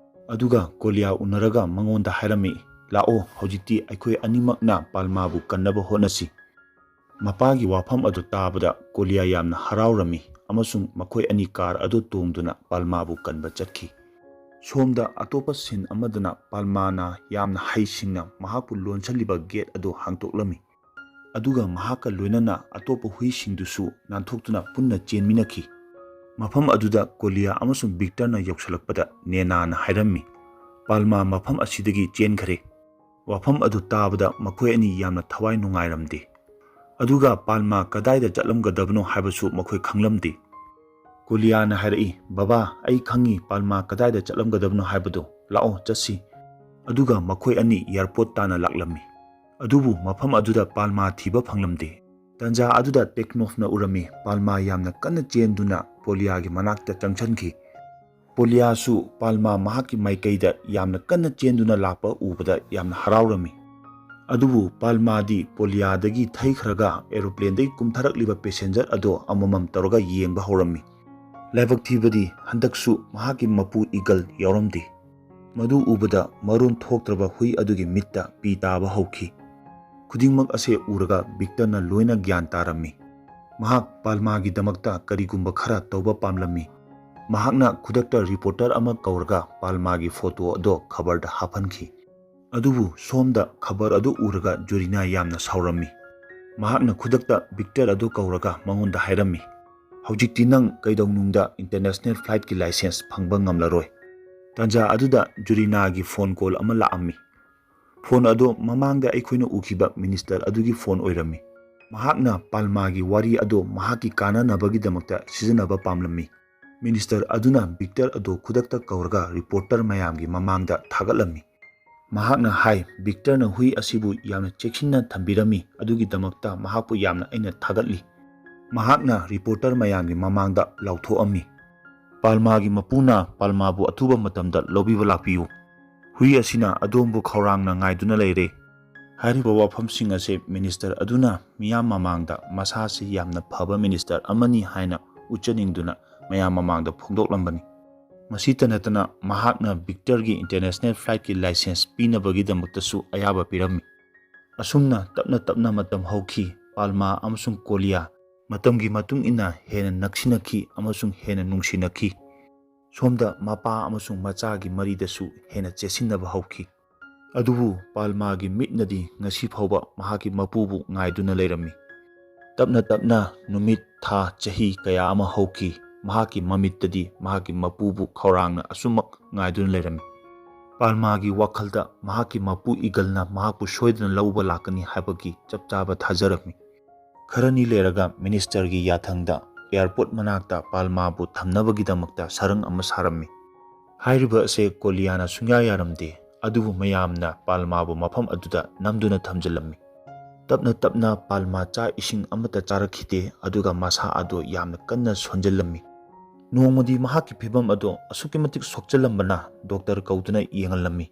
ꯑꯗꯨꯒ ꯀꯣꯂꯤꯌꯥ ꯎꯅꯔꯒ ꯃꯉꯣꯟꯗ ꯍꯥꯏꯔꯝꯃꯤ, "ꯂꯥꯛꯑꯣ, ꯍꯧꯖꯤꯛꯇꯤ ꯑꯩꯈꯣꯏ ꯑꯅꯤꯃꯛꯅ ꯄꯥꯜꯃꯥꯕꯨ ꯀꯟꯅꯕ ꯍꯣꯠꯅꯁꯤ꯫" ꯃꯄꯥꯒꯤ ꯋꯥꯐꯝ ꯑꯗꯨ ꯇꯥꯕꯗ ꯀꯣꯂꯤꯌꯥ ꯌꯥꯝꯅ ꯍꯔꯥꯎꯔꯝꯃꯤ ꯑꯃꯁꯨꯡ ꯃꯈꯣꯏ ꯑꯅꯤ ꯀꯥꯔ ꯑꯗꯨ ꯇꯣꯡꯗꯨꯅ ꯄꯥꯜꯃꯥꯕꯨ ꯀꯟꯕ ꯆꯠꯈꯤ꯫ ꯁꯣꯝꯗ ꯑꯇꯣꯞꯄ ꯁꯤꯟ ꯑꯃꯗꯅ ꯄꯥꯜꯃꯥꯅ ꯌꯥꯝꯅ ꯍꯩꯁꯤꯡꯅ ꯃꯍꯥꯛꯄꯨ ꯂꯣꯟꯁꯤꯜꯂꯤꯕ ꯒꯦꯠ ꯑꯗꯨ ꯍꯥꯡꯗꯣꯛꯂꯝꯃꯤ꯫ ꯑꯗꯨꯒ ꯃꯍꯥꯛꯀ ꯂꯣꯏꯅꯅ ꯑꯇꯣꯞꯄ ꯍꯨꯏꯁꯤꯡꯗꯨꯁꯨ ꯅꯥꯟꯊꯣꯛꯇꯨꯅ ꯄꯨꯟꯅ ꯆꯦꯟꯃꯤꯟꯅꯈꯤ꯫ ꯃꯐꯝ ꯑꯗꯨꯗ ꯀꯣꯂꯤꯌꯥ ꯑꯃꯁꯨꯡ ꯚꯤꯛꯇꯔꯅ ꯌꯧꯁꯤꯜꯂꯛꯄꯗ ꯅꯦꯅꯥꯅ ꯍꯥꯏꯔꯝꯃꯤ, "ꯄꯥꯜꯃꯥ ꯃꯐꯝ ꯑꯁꯤꯗꯒꯤ ꯆꯦꯟꯈꯔꯦ꯫" ꯋꯥꯐꯝ ꯑꯗꯨ ꯇꯥꯕꯗ ꯃꯈꯣꯏ ꯑꯅꯤ ꯌꯥꯝꯅ ꯊꯋꯥꯏ ꯅꯨꯡꯉꯥꯏꯔꯝꯗꯦ꯫ ꯑꯗꯨꯒ ꯄꯥꯜꯃꯥ ꯀꯗꯥꯏꯗ ꯆꯠꯂꯝꯒꯗꯕꯅꯣ ꯍꯥꯏꯕꯁꯨ ꯃꯈꯣꯏ ꯈꯪꯂꯝꯗꯦ꯫ ꯀꯣꯂꯤꯌꯥꯅ ꯍꯥꯏꯔꯛꯏ, "ꯕꯕꯥ, ꯑꯩ ꯈꯪꯏ ꯄꯥꯜꯃꯥ ꯀꯗꯥꯏꯗ ꯆꯠꯂꯝꯒꯗꯕꯅꯣ ꯍꯥꯏꯕꯗꯨ꯫ ꯂꯥꯛꯑꯣ, ꯆꯠꯁꯤ꯫" ꯑꯗꯨꯒ ꯃꯈꯣꯏ ꯑꯅꯤ ꯑꯦꯌꯔꯄꯣꯔꯠ ꯇꯥꯟꯅ ꯂꯥꯛꯂꯝꯃꯤ꯫ ꯑꯗꯨꯕꯨ ꯃꯐꯝ ꯑꯗꯨꯗ ꯄꯥꯜꯃꯥ ꯊꯤꯕ ꯐꯪꯂꯝꯗꯦ꯫ ꯇꯟꯖꯥ ꯑꯗꯨꯗ ꯇꯦꯛꯅꯣꯐꯅ ꯎꯔꯝꯃꯤ ꯄꯥꯜꯃꯥ ꯌꯥꯝꯅ ꯀꯟꯅ ꯆꯦꯟꯗꯨꯅ ꯄꯣꯂꯤꯌꯥꯒꯤ ꯃꯅꯥꯛꯇ ꯆꯪꯁꯤꯟꯈꯤ꯫ ꯄꯣꯂꯤꯌꯥꯁꯨ ꯄꯥꯜꯃꯥ ꯃꯍꯥꯛꯀꯤ ꯃꯥꯏꯀꯩꯗ ꯌꯥꯝꯅ ꯀꯟꯅ ꯆꯦꯟꯗꯨꯅ ꯂꯥꯛꯄ ꯎꯕꯗ ꯌꯥꯝꯅ ꯍꯔꯥꯎꯔꯝꯃꯤ꯫ ꯑꯗꯨꯕꯨ ꯄꯥꯜꯃꯥꯗꯤ ꯄꯣꯂꯤꯌꯥꯗꯒꯤ ꯊꯩꯈ꯭ꯔꯒ ꯑꯦꯔꯣꯄ꯭ꯂꯦꯟꯗꯒꯤ ꯀꯨꯝꯊꯔꯛꯂꯤꯕ ꯄꯦꯁꯦꯟꯖꯔ ꯑꯗꯣ ꯑꯃꯃꯝ ꯇꯧꯔꯒ ꯌꯦꯡꯕ ꯍꯧꯔꯝꯃꯤ꯫ ꯂꯥꯏꯕꯛ ꯊꯤꯕꯗꯤ ꯍꯟꯗꯛꯁꯨ ꯃꯍꯥꯛꯀꯤ ꯃꯄꯨ ꯏꯒꯜ ꯌꯥꯎꯔꯝꯗꯦ꯫ ꯃꯗꯨ ꯎꯕꯗ ꯃꯔꯣꯟ ꯊꯣꯛꯇ꯭ꯔꯕ ꯍꯨꯏ ꯑꯗꯨꯒꯤ ꯃꯤꯠꯇ ꯄꯤ ꯇꯥꯕ ꯍꯧꯈꯤ꯫ ꯈꯨꯗꯤꯡꯃꯛ ꯑꯁꯦ ꯎꯔꯒ ꯚꯤꯛꯇꯔꯅ ꯂꯣꯏꯅ ꯒ꯭ꯌꯥꯟ ꯇꯥꯔꯝꯃꯤ꯫ ꯃꯍꯥꯛ ꯄꯥꯜꯃꯥꯒꯤꯗꯃꯛꯇ ꯀꯔꯤꯒꯨꯝꯕ ꯈꯔ ꯇꯧꯕ ꯄꯥꯝꯂꯝꯃꯤ꯫ ꯃꯍꯥꯛꯅ ꯈꯨꯗꯛꯇ ꯔꯤꯄꯣꯔꯇꯔ ꯑꯃ ꯀꯧꯔꯒ ꯄꯥꯜꯃꯥꯒꯤ ꯐꯣꯇꯣ ꯑꯗꯣ ꯈꯕꯔꯗ ꯍꯥꯞꯍꯟꯈꯤ꯫ ꯑꯗꯨꯕꯨ ꯁꯣꯝꯗ ꯈꯕꯔ ꯑꯗꯨ ꯎꯔꯒ ꯖꯨꯔꯤꯅꯥ ꯌꯥꯝꯅ ꯁꯥꯎꯔꯝꯃꯤ꯫ ꯃꯍꯥꯛꯅ ꯈꯨꯗꯛꯇ ꯚꯤꯛꯇꯔ ꯑꯗꯨ ꯀꯧꯔꯒ ꯃꯉꯣꯟꯗ ꯍꯥꯏꯔꯝꯃꯤ, "ꯍꯧꯖꯤꯛꯇꯤ ꯅꯪ ꯀꯩꯗꯧꯅꯨꯡꯗ ꯏꯟꯇꯔꯅꯦꯁꯅꯦꯜ ꯐ꯭ꯂꯥꯏꯠꯀꯤ ꯂꯥꯏꯁꯦꯟꯁ ꯐꯪꯕ ꯉꯝꯂꯔꯣꯏ"꯫ ꯇꯥꯟꯖꯥ ꯑꯗꯨꯗ ꯖꯨꯔꯤꯅꯥꯒꯤ ꯐꯣꯟ ꯀꯣꯜ ꯑꯃ ꯂꯥꯛꯑꯝꯃꯤ꯫ ꯐꯣꯟ ꯑꯗꯨ ꯃꯃꯥꯡꯗ ꯑꯩꯈꯣꯏꯅ ꯎꯈꯤꯕ ꯃꯤꯅꯤꯁꯇꯔ ꯑꯗꯨꯒꯤ ꯐꯣꯟ ꯑꯣꯏꯔꯝꯃꯤ꯫ ꯃꯍꯥꯛꯅ ꯄꯥꯜꯃꯥꯒꯤ ꯋꯥꯔꯤ ꯑꯗꯨ ꯃꯍꯥꯛꯀꯤ ꯀꯥꯟꯅꯅꯕꯒꯤꯗꯃꯛꯇ ꯁꯤꯖꯤꯟꯅꯕ ꯄꯥꯝꯂꯝꯃꯤ꯫ ꯃꯤꯅꯤꯁꯇꯔ ꯑꯗꯨꯅ ꯚꯤꯛꯇꯔ ꯑꯗꯨ ꯈꯨꯗꯛꯇ ꯀꯧꯔꯒ ꯔꯤꯄꯣꯔꯇꯔ ꯃꯌꯥꯝꯒꯤ ꯃꯃꯥꯡꯗ ꯊꯥꯒꯠꯂꯝꯃꯤ꯫ ꯃꯍꯥꯛꯅ ꯍꯥꯏ, "ꯚꯤꯛꯇꯔꯅ ꯍꯨꯏ ꯑꯁꯤꯕꯨ ꯌꯥꯝꯅ ꯆꯦꯛꯁꯤꯟꯅ ꯊꯝꯕꯤꯔꯝꯃꯤ, ꯑꯗꯨꯒꯤꯗꯃꯛꯇ ꯃꯍꯥꯛꯄꯨ ꯌꯥꯝꯅ ꯑꯩꯅ ꯊꯥꯒꯠꯂꯤ"꯫ ꯃꯍꯥꯛꯅ ꯔꯤꯄꯣꯔꯇꯔ ꯃꯌꯥꯝꯒꯤ ꯃꯃꯥꯡꯗ ꯂꯥꯎꯊꯣꯛꯑꯝꯃꯤ꯫ ꯄꯥꯜꯃꯥꯒꯤ ꯃꯄꯨꯅ ꯄꯥꯜꯃꯥꯕꯨ ꯑꯊꯨꯕ ꯃꯇꯝꯗ ꯂꯧꯕꯤꯕ ꯂꯥꯛꯄꯤꯌꯨ꯫ ꯍꯨꯏ ꯑꯁꯤꯅ ꯑꯗꯣꯝꯕꯨ ꯈꯧꯔꯥꯡꯅ ꯉꯥꯏꯗꯨꯅ ꯂꯩꯔꯦ꯫ ꯍꯥꯏꯔꯤꯕ ꯋꯥꯐꯝꯁꯤꯡ ꯑꯁꯦ ꯃꯤꯅꯤꯁꯇꯔ ꯑꯗꯨꯅ ꯃꯤꯌꯥꯝ ꯃꯃꯥꯡꯗ ꯃꯁꯥꯁꯤ ꯌꯥꯝꯅ ꯐꯕ ꯃꯤꯅꯤꯁꯇꯔ ꯑꯃꯅꯤ ꯍꯥꯏꯅ ꯎꯠꯆꯅꯤꯡꯗꯨꯅ ꯃꯌꯥꯝ ꯃꯃꯥꯡꯗ ꯐꯣꯡꯗꯣꯛꯂꯝꯕꯅꯤ꯫ ꯃꯁꯤꯇ ꯅꯠꯇꯅ ꯃꯍꯥꯛꯅ ꯚꯤꯛꯇꯔꯒꯤ ꯏꯟꯇꯔꯅꯦꯁꯅꯦꯜ ꯐ꯭ꯂꯥꯏꯠꯀꯤ ꯂꯥꯏꯁꯦꯟꯁ ꯄꯤꯅꯕꯒꯤꯗꯃꯛꯇꯁꯨ ꯑꯌꯥꯕ ꯄꯤꯔꯝꯃꯤ꯫ ꯑꯁꯨꯝꯅ ꯇꯞꯅ ꯇꯞꯅ ꯃꯇꯝ ꯍꯧꯈꯤ꯫ ꯄꯥꯜꯃꯥ ꯑꯃꯁꯨꯡ ꯀꯣꯂꯤꯌꯥ ꯃꯇꯝꯒꯤ ꯃꯇꯨꯡ ꯏꯟꯅ ꯍꯦꯟꯅ ꯅꯛꯁꯤꯟꯅꯈꯤ ꯑꯃꯁꯨꯡ ꯍꯦꯟꯅ ꯅꯨꯡꯁꯤꯅꯈꯤ꯫ ꯁꯣꯝꯗ ꯃꯄꯥ ꯑꯃꯁꯨꯡ ꯃꯆꯥꯒꯤ ꯃꯔꯤꯗꯁꯨ ꯍꯦꯟꯅ ꯆꯦꯠꯁꯤꯟꯅꯕ ꯍꯧꯈꯤ꯫ ꯑꯗꯨꯕꯨ ꯄꯥꯜꯃꯥꯒꯤ ꯃꯤꯠꯅꯗꯤ ꯉꯁꯤ ꯐꯥꯎꯕ ꯃꯍꯥꯛꯀꯤ ꯃꯄꯨꯕꯨ ꯉꯥꯏꯗꯨꯅ ꯂꯩꯔꯝꯃꯤ꯫ ꯇꯞꯅ ꯇꯞꯅ ꯅꯨꯃꯤꯠ, ꯊꯥ, ꯆꯍꯤ ꯀꯌꯥ ꯑꯃ ꯍꯧꯈꯤ꯫ ꯃꯍꯥꯛꯀꯤ ꯃꯃꯤꯠꯇꯗꯤ ꯃꯍꯥꯛꯀꯤ ꯃꯄꯨꯕꯨ ꯈꯧꯔꯥꯡꯅ ꯑꯁꯨꯝꯃꯛ ꯉꯥꯏꯗꯨꯅ ꯂꯩꯔꯝꯃꯤ꯫ ꯄꯥꯜꯃꯥꯒꯤ ꯋꯥꯈꯜꯗ ꯃꯍꯥꯛꯀꯤ ꯃꯄꯨ ꯏꯒꯜꯅ ꯃꯍꯥꯛꯄꯨ ꯁꯣꯏꯗꯅ ꯂꯧꯕ ꯂꯥꯛꯀꯅꯤ ꯍꯥꯏꯕꯒꯤ ꯆꯞ ꯆꯥꯕ ꯊꯥꯖꯔꯝꯃꯤ꯫ ꯈꯔꯅꯤ ꯂꯩꯔꯒ ꯃꯤꯅꯤꯁꯇꯔꯒꯤ ꯌꯥꯊꯪꯗ ꯑꯦꯌꯥꯔꯄꯣꯔꯠ ꯃꯅꯥꯛꯇ ꯄꯥꯜꯃꯥꯕꯨ ꯊꯝꯅꯕꯒꯤꯗꯃꯛꯇ ꯁꯔꯪ ꯑꯃ ꯁꯥꯔꯝꯃꯤ꯫ ꯍꯥꯏꯔꯤꯕ ꯑꯁꯦ ꯀꯣꯂꯤꯌꯥꯅ ꯁꯨꯡꯌꯥ ꯌꯥꯔꯝꯗꯦ, ꯑꯗꯨꯕꯨ ꯃꯌꯥꯝꯅ ꯄꯥꯜꯃꯥꯕꯨ ꯃꯐꯝ ꯑꯗꯨꯗ ꯅꯝꯗꯨꯅ ꯊꯝꯖꯤꯜꯂꯝꯃꯤ꯫ ꯇꯞꯅ ꯇꯞꯅ ꯄꯥꯜꯃꯥ ꯆꯥꯛ ꯏꯁꯤꯡ ꯑꯃꯠꯇ ꯆꯥꯔꯛꯈꯤꯗꯦ, ꯑꯗꯨꯒ ꯃꯁꯥ ꯑꯗꯨ ꯌꯥꯝꯅ ꯀꯟꯅ ꯁꯣꯟꯖꯤꯜꯂꯝꯃꯤ꯫ ꯅꯣꯡꯃꯗꯤ ꯃꯍꯥꯛꯀꯤ ꯐꯤꯚꯝ ꯑꯗꯨ ꯑꯁꯨꯛꯀꯤ ꯃꯇꯤꯛ ꯁꯣꯛꯆꯜꯂꯝꯕꯅ ꯗꯣꯛꯇꯔ ꯀꯧꯗꯨꯅ ꯌꯦꯡꯍꯜꯂꯝꯃꯤ꯫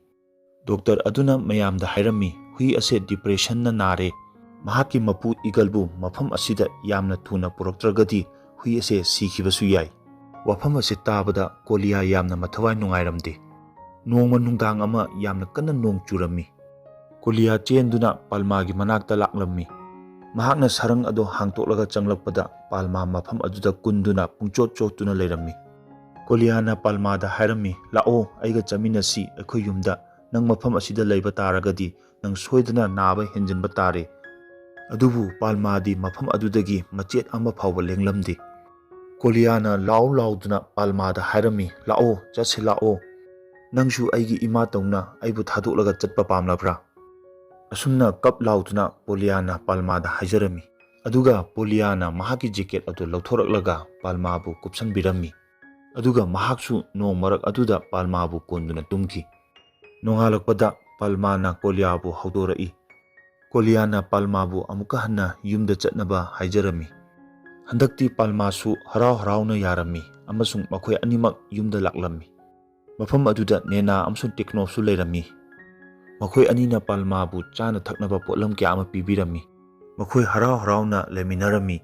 ꯗꯣꯛꯇꯔ ꯑꯗꯨꯅ ꯃꯌꯥꯝꯗ ꯍꯥꯏꯔꯝꯃꯤ, "ꯍꯨꯏ ꯑꯁꯦ ꯗꯤꯄ꯭ꯔꯦꯁꯟꯅ ꯅꯥꯔꯦ꯫ ꯃꯍꯥꯛꯀꯤ ꯃꯄꯨ ꯏꯒꯜꯕꯨ ꯃꯐꯝ ꯑꯁꯤꯗ ꯌꯥꯝꯅ ꯊꯨꯅ ꯄꯨꯔꯛꯇ꯭ꯔꯒꯗꯤ ꯍꯨꯏ ꯑꯁꯦ ꯁꯤꯈꯤꯕꯁꯨ ꯌꯥꯏ"꯫ ꯋꯥꯐꯝ ꯑꯁꯤ ꯇꯥꯕꯗ ꯀꯣꯂꯤꯌꯥ ꯌꯥꯝꯅ ꯃꯊꯋꯥꯏ ꯅꯨꯡꯉꯥꯏꯔꯝꯗꯦ꯫ ꯅꯣꯡꯃ ꯅꯨꯡꯗꯥꯡ ꯑꯃ ꯌꯥꯝꯅ ꯀꯟꯅ ꯅꯣꯡ ꯆꯨꯔꯝꯃꯤ꯫ ꯀꯣꯂꯤꯌꯥ ꯆꯦꯟꯗꯨꯅ ꯄꯥꯜꯃꯥꯒꯤ ꯃꯅꯥꯛꯇ ꯂꯥꯛꯂꯝꯃꯤ꯫ ꯃꯍꯥꯛꯅ ꯁꯔꯪ ꯑꯗꯨ ꯍꯥꯡꯇꯣꯛꯂꯒ ꯆꯪꯂꯛꯄꯗ ꯄꯥꯜꯃꯥ ꯃꯐꯝ ꯑꯗꯨꯗ ꯀꯨꯟꯗꯨꯅ ꯄꯨꯡꯆꯣꯠ ꯆꯣꯠꯇꯨꯅ ꯂꯩꯔꯝꯃꯤ꯫ ꯀꯣꯂꯤꯌꯥꯅ ꯄꯥꯜꯃꯥꯗ ꯍꯥꯏꯔꯝꯃꯤ, "ꯂꯥꯛꯑꯣ, ꯑꯩꯒ ꯆꯠꯃꯤꯟꯅꯁꯤ, ꯑꯩꯈꯣꯏ ꯌꯨꯝꯗ꯫ ꯅꯪ ꯃꯐꯝ ꯑꯁꯤꯗ ꯂꯩꯕ ꯇꯥꯔꯒꯗꯤ ꯅꯪ ꯁꯣꯏꯗꯅ ꯅꯥꯕ ꯍꯦꯟꯖꯤꯟꯕ ꯇꯥꯔꯦ꯫ ꯑꯗꯨꯕꯨ ꯄꯥꯜꯃꯥꯗꯤ ꯃꯐꯝ ꯑꯗꯨꯗꯒꯤ ꯃꯆꯦꯠ ꯑꯃ ꯐꯥꯎꯕ ꯂꯦꯡꯂꯝꯗꯦ꯫ ꯀꯣꯂꯤꯌꯥꯅ ꯂꯥꯎ ꯂꯥꯎꯗꯨꯅ ꯄꯥꯜꯃꯥꯗ ꯍꯥꯏꯔꯝꯃꯤ, "ꯂꯥꯛꯑꯣ, ꯆꯠꯁꯤ ꯂꯥꯛꯑꯣ꯫ ꯅꯪꯁꯨ ꯑꯩꯒꯤ ꯏꯃꯥꯇꯧꯅ ꯑꯩꯕꯨ ꯊꯥꯗꯣꯛꯂꯒ ꯆꯠꯄ ꯄꯥꯝꯂꯕ꯭ꯔꯥ?" ꯑꯁꯨꯝꯅ ꯀꯞ ꯂꯥꯎꯗꯨꯅ ꯀꯣꯂꯤꯌꯥꯅ ꯄꯥꯜꯃꯥꯗ ꯍꯥꯏꯖꯔꯝꯃꯤ꯫ ꯑꯗꯨꯒ ꯄꯣꯂꯤꯌꯥꯅ ꯃꯍꯥꯛꯀꯤ ꯖꯦꯀꯦꯠ ꯑꯗꯨ ꯂꯧꯊꯣꯔꯛꯂꯒ ꯄꯥꯜꯃꯥꯕꯨ ꯀꯨꯞꯁꯟꯕꯤꯔꯝꯃꯤ꯫ ꯑꯗꯨꯒ ꯃꯍꯥꯛꯁꯨ ꯅꯣꯡ ꯃꯔꯛ ꯑꯗꯨꯗ ꯄꯥꯜꯃꯥꯕꯨ ꯀꯣꯟꯗꯨꯅ ꯇꯨꯝꯈꯤ꯫ ꯅꯣꯡꯉꯥꯜꯂꯛꯄꯗ ꯄꯥꯜꯃꯥꯅ ꯀꯣꯂꯤꯌꯥꯕꯨ ꯍꯧꯗꯣꯔꯛꯏ꯫ ꯀꯣꯂꯤꯌꯥꯅ ꯄꯥꯜꯃꯥꯕꯨ ꯑꯃꯨꯛꯀ ꯍꯟꯅ ꯌꯨꯝꯗ ꯆꯠꯅꯕ ꯍꯥꯏꯖꯔꯝꯃꯤ꯫ ꯍꯟꯗꯛꯇꯤ ꯄꯥꯜꯃꯥꯁꯨ ꯍꯔꯥꯎ ꯍꯔꯥꯎꯅ ꯌꯥꯔꯝꯃꯤ ꯑꯃꯁꯨꯡ ꯃꯈꯣꯏ ꯑꯅꯤꯃꯛ ꯌꯨꯝꯗ ꯂꯥꯛꯂꯝꯃꯤ꯫ ꯃꯐꯝ ꯑꯗꯨꯗ ꯅꯦꯅꯥ ꯑꯃꯁꯨꯡ ꯇꯦꯛꯅꯣꯞꯁꯨ ꯂꯩꯔꯝꯃꯤ꯫ ꯃꯈꯣꯏ ꯑꯅꯤꯅ ꯄꯥꯜꯃꯥꯕꯨ ꯆꯥꯅ ꯊꯛꯅꯕ ꯄꯣꯠꯂꯝ ꯀꯌꯥ ꯑꯃ ꯄꯤꯕꯤꯔꯝꯃꯤ꯫ ꯃꯈꯣꯏ ꯍꯔꯥꯎ ꯍꯔꯥꯎꯅ ꯂꯩꯃꯤꯟꯅꯔꯝꯃꯤ꯫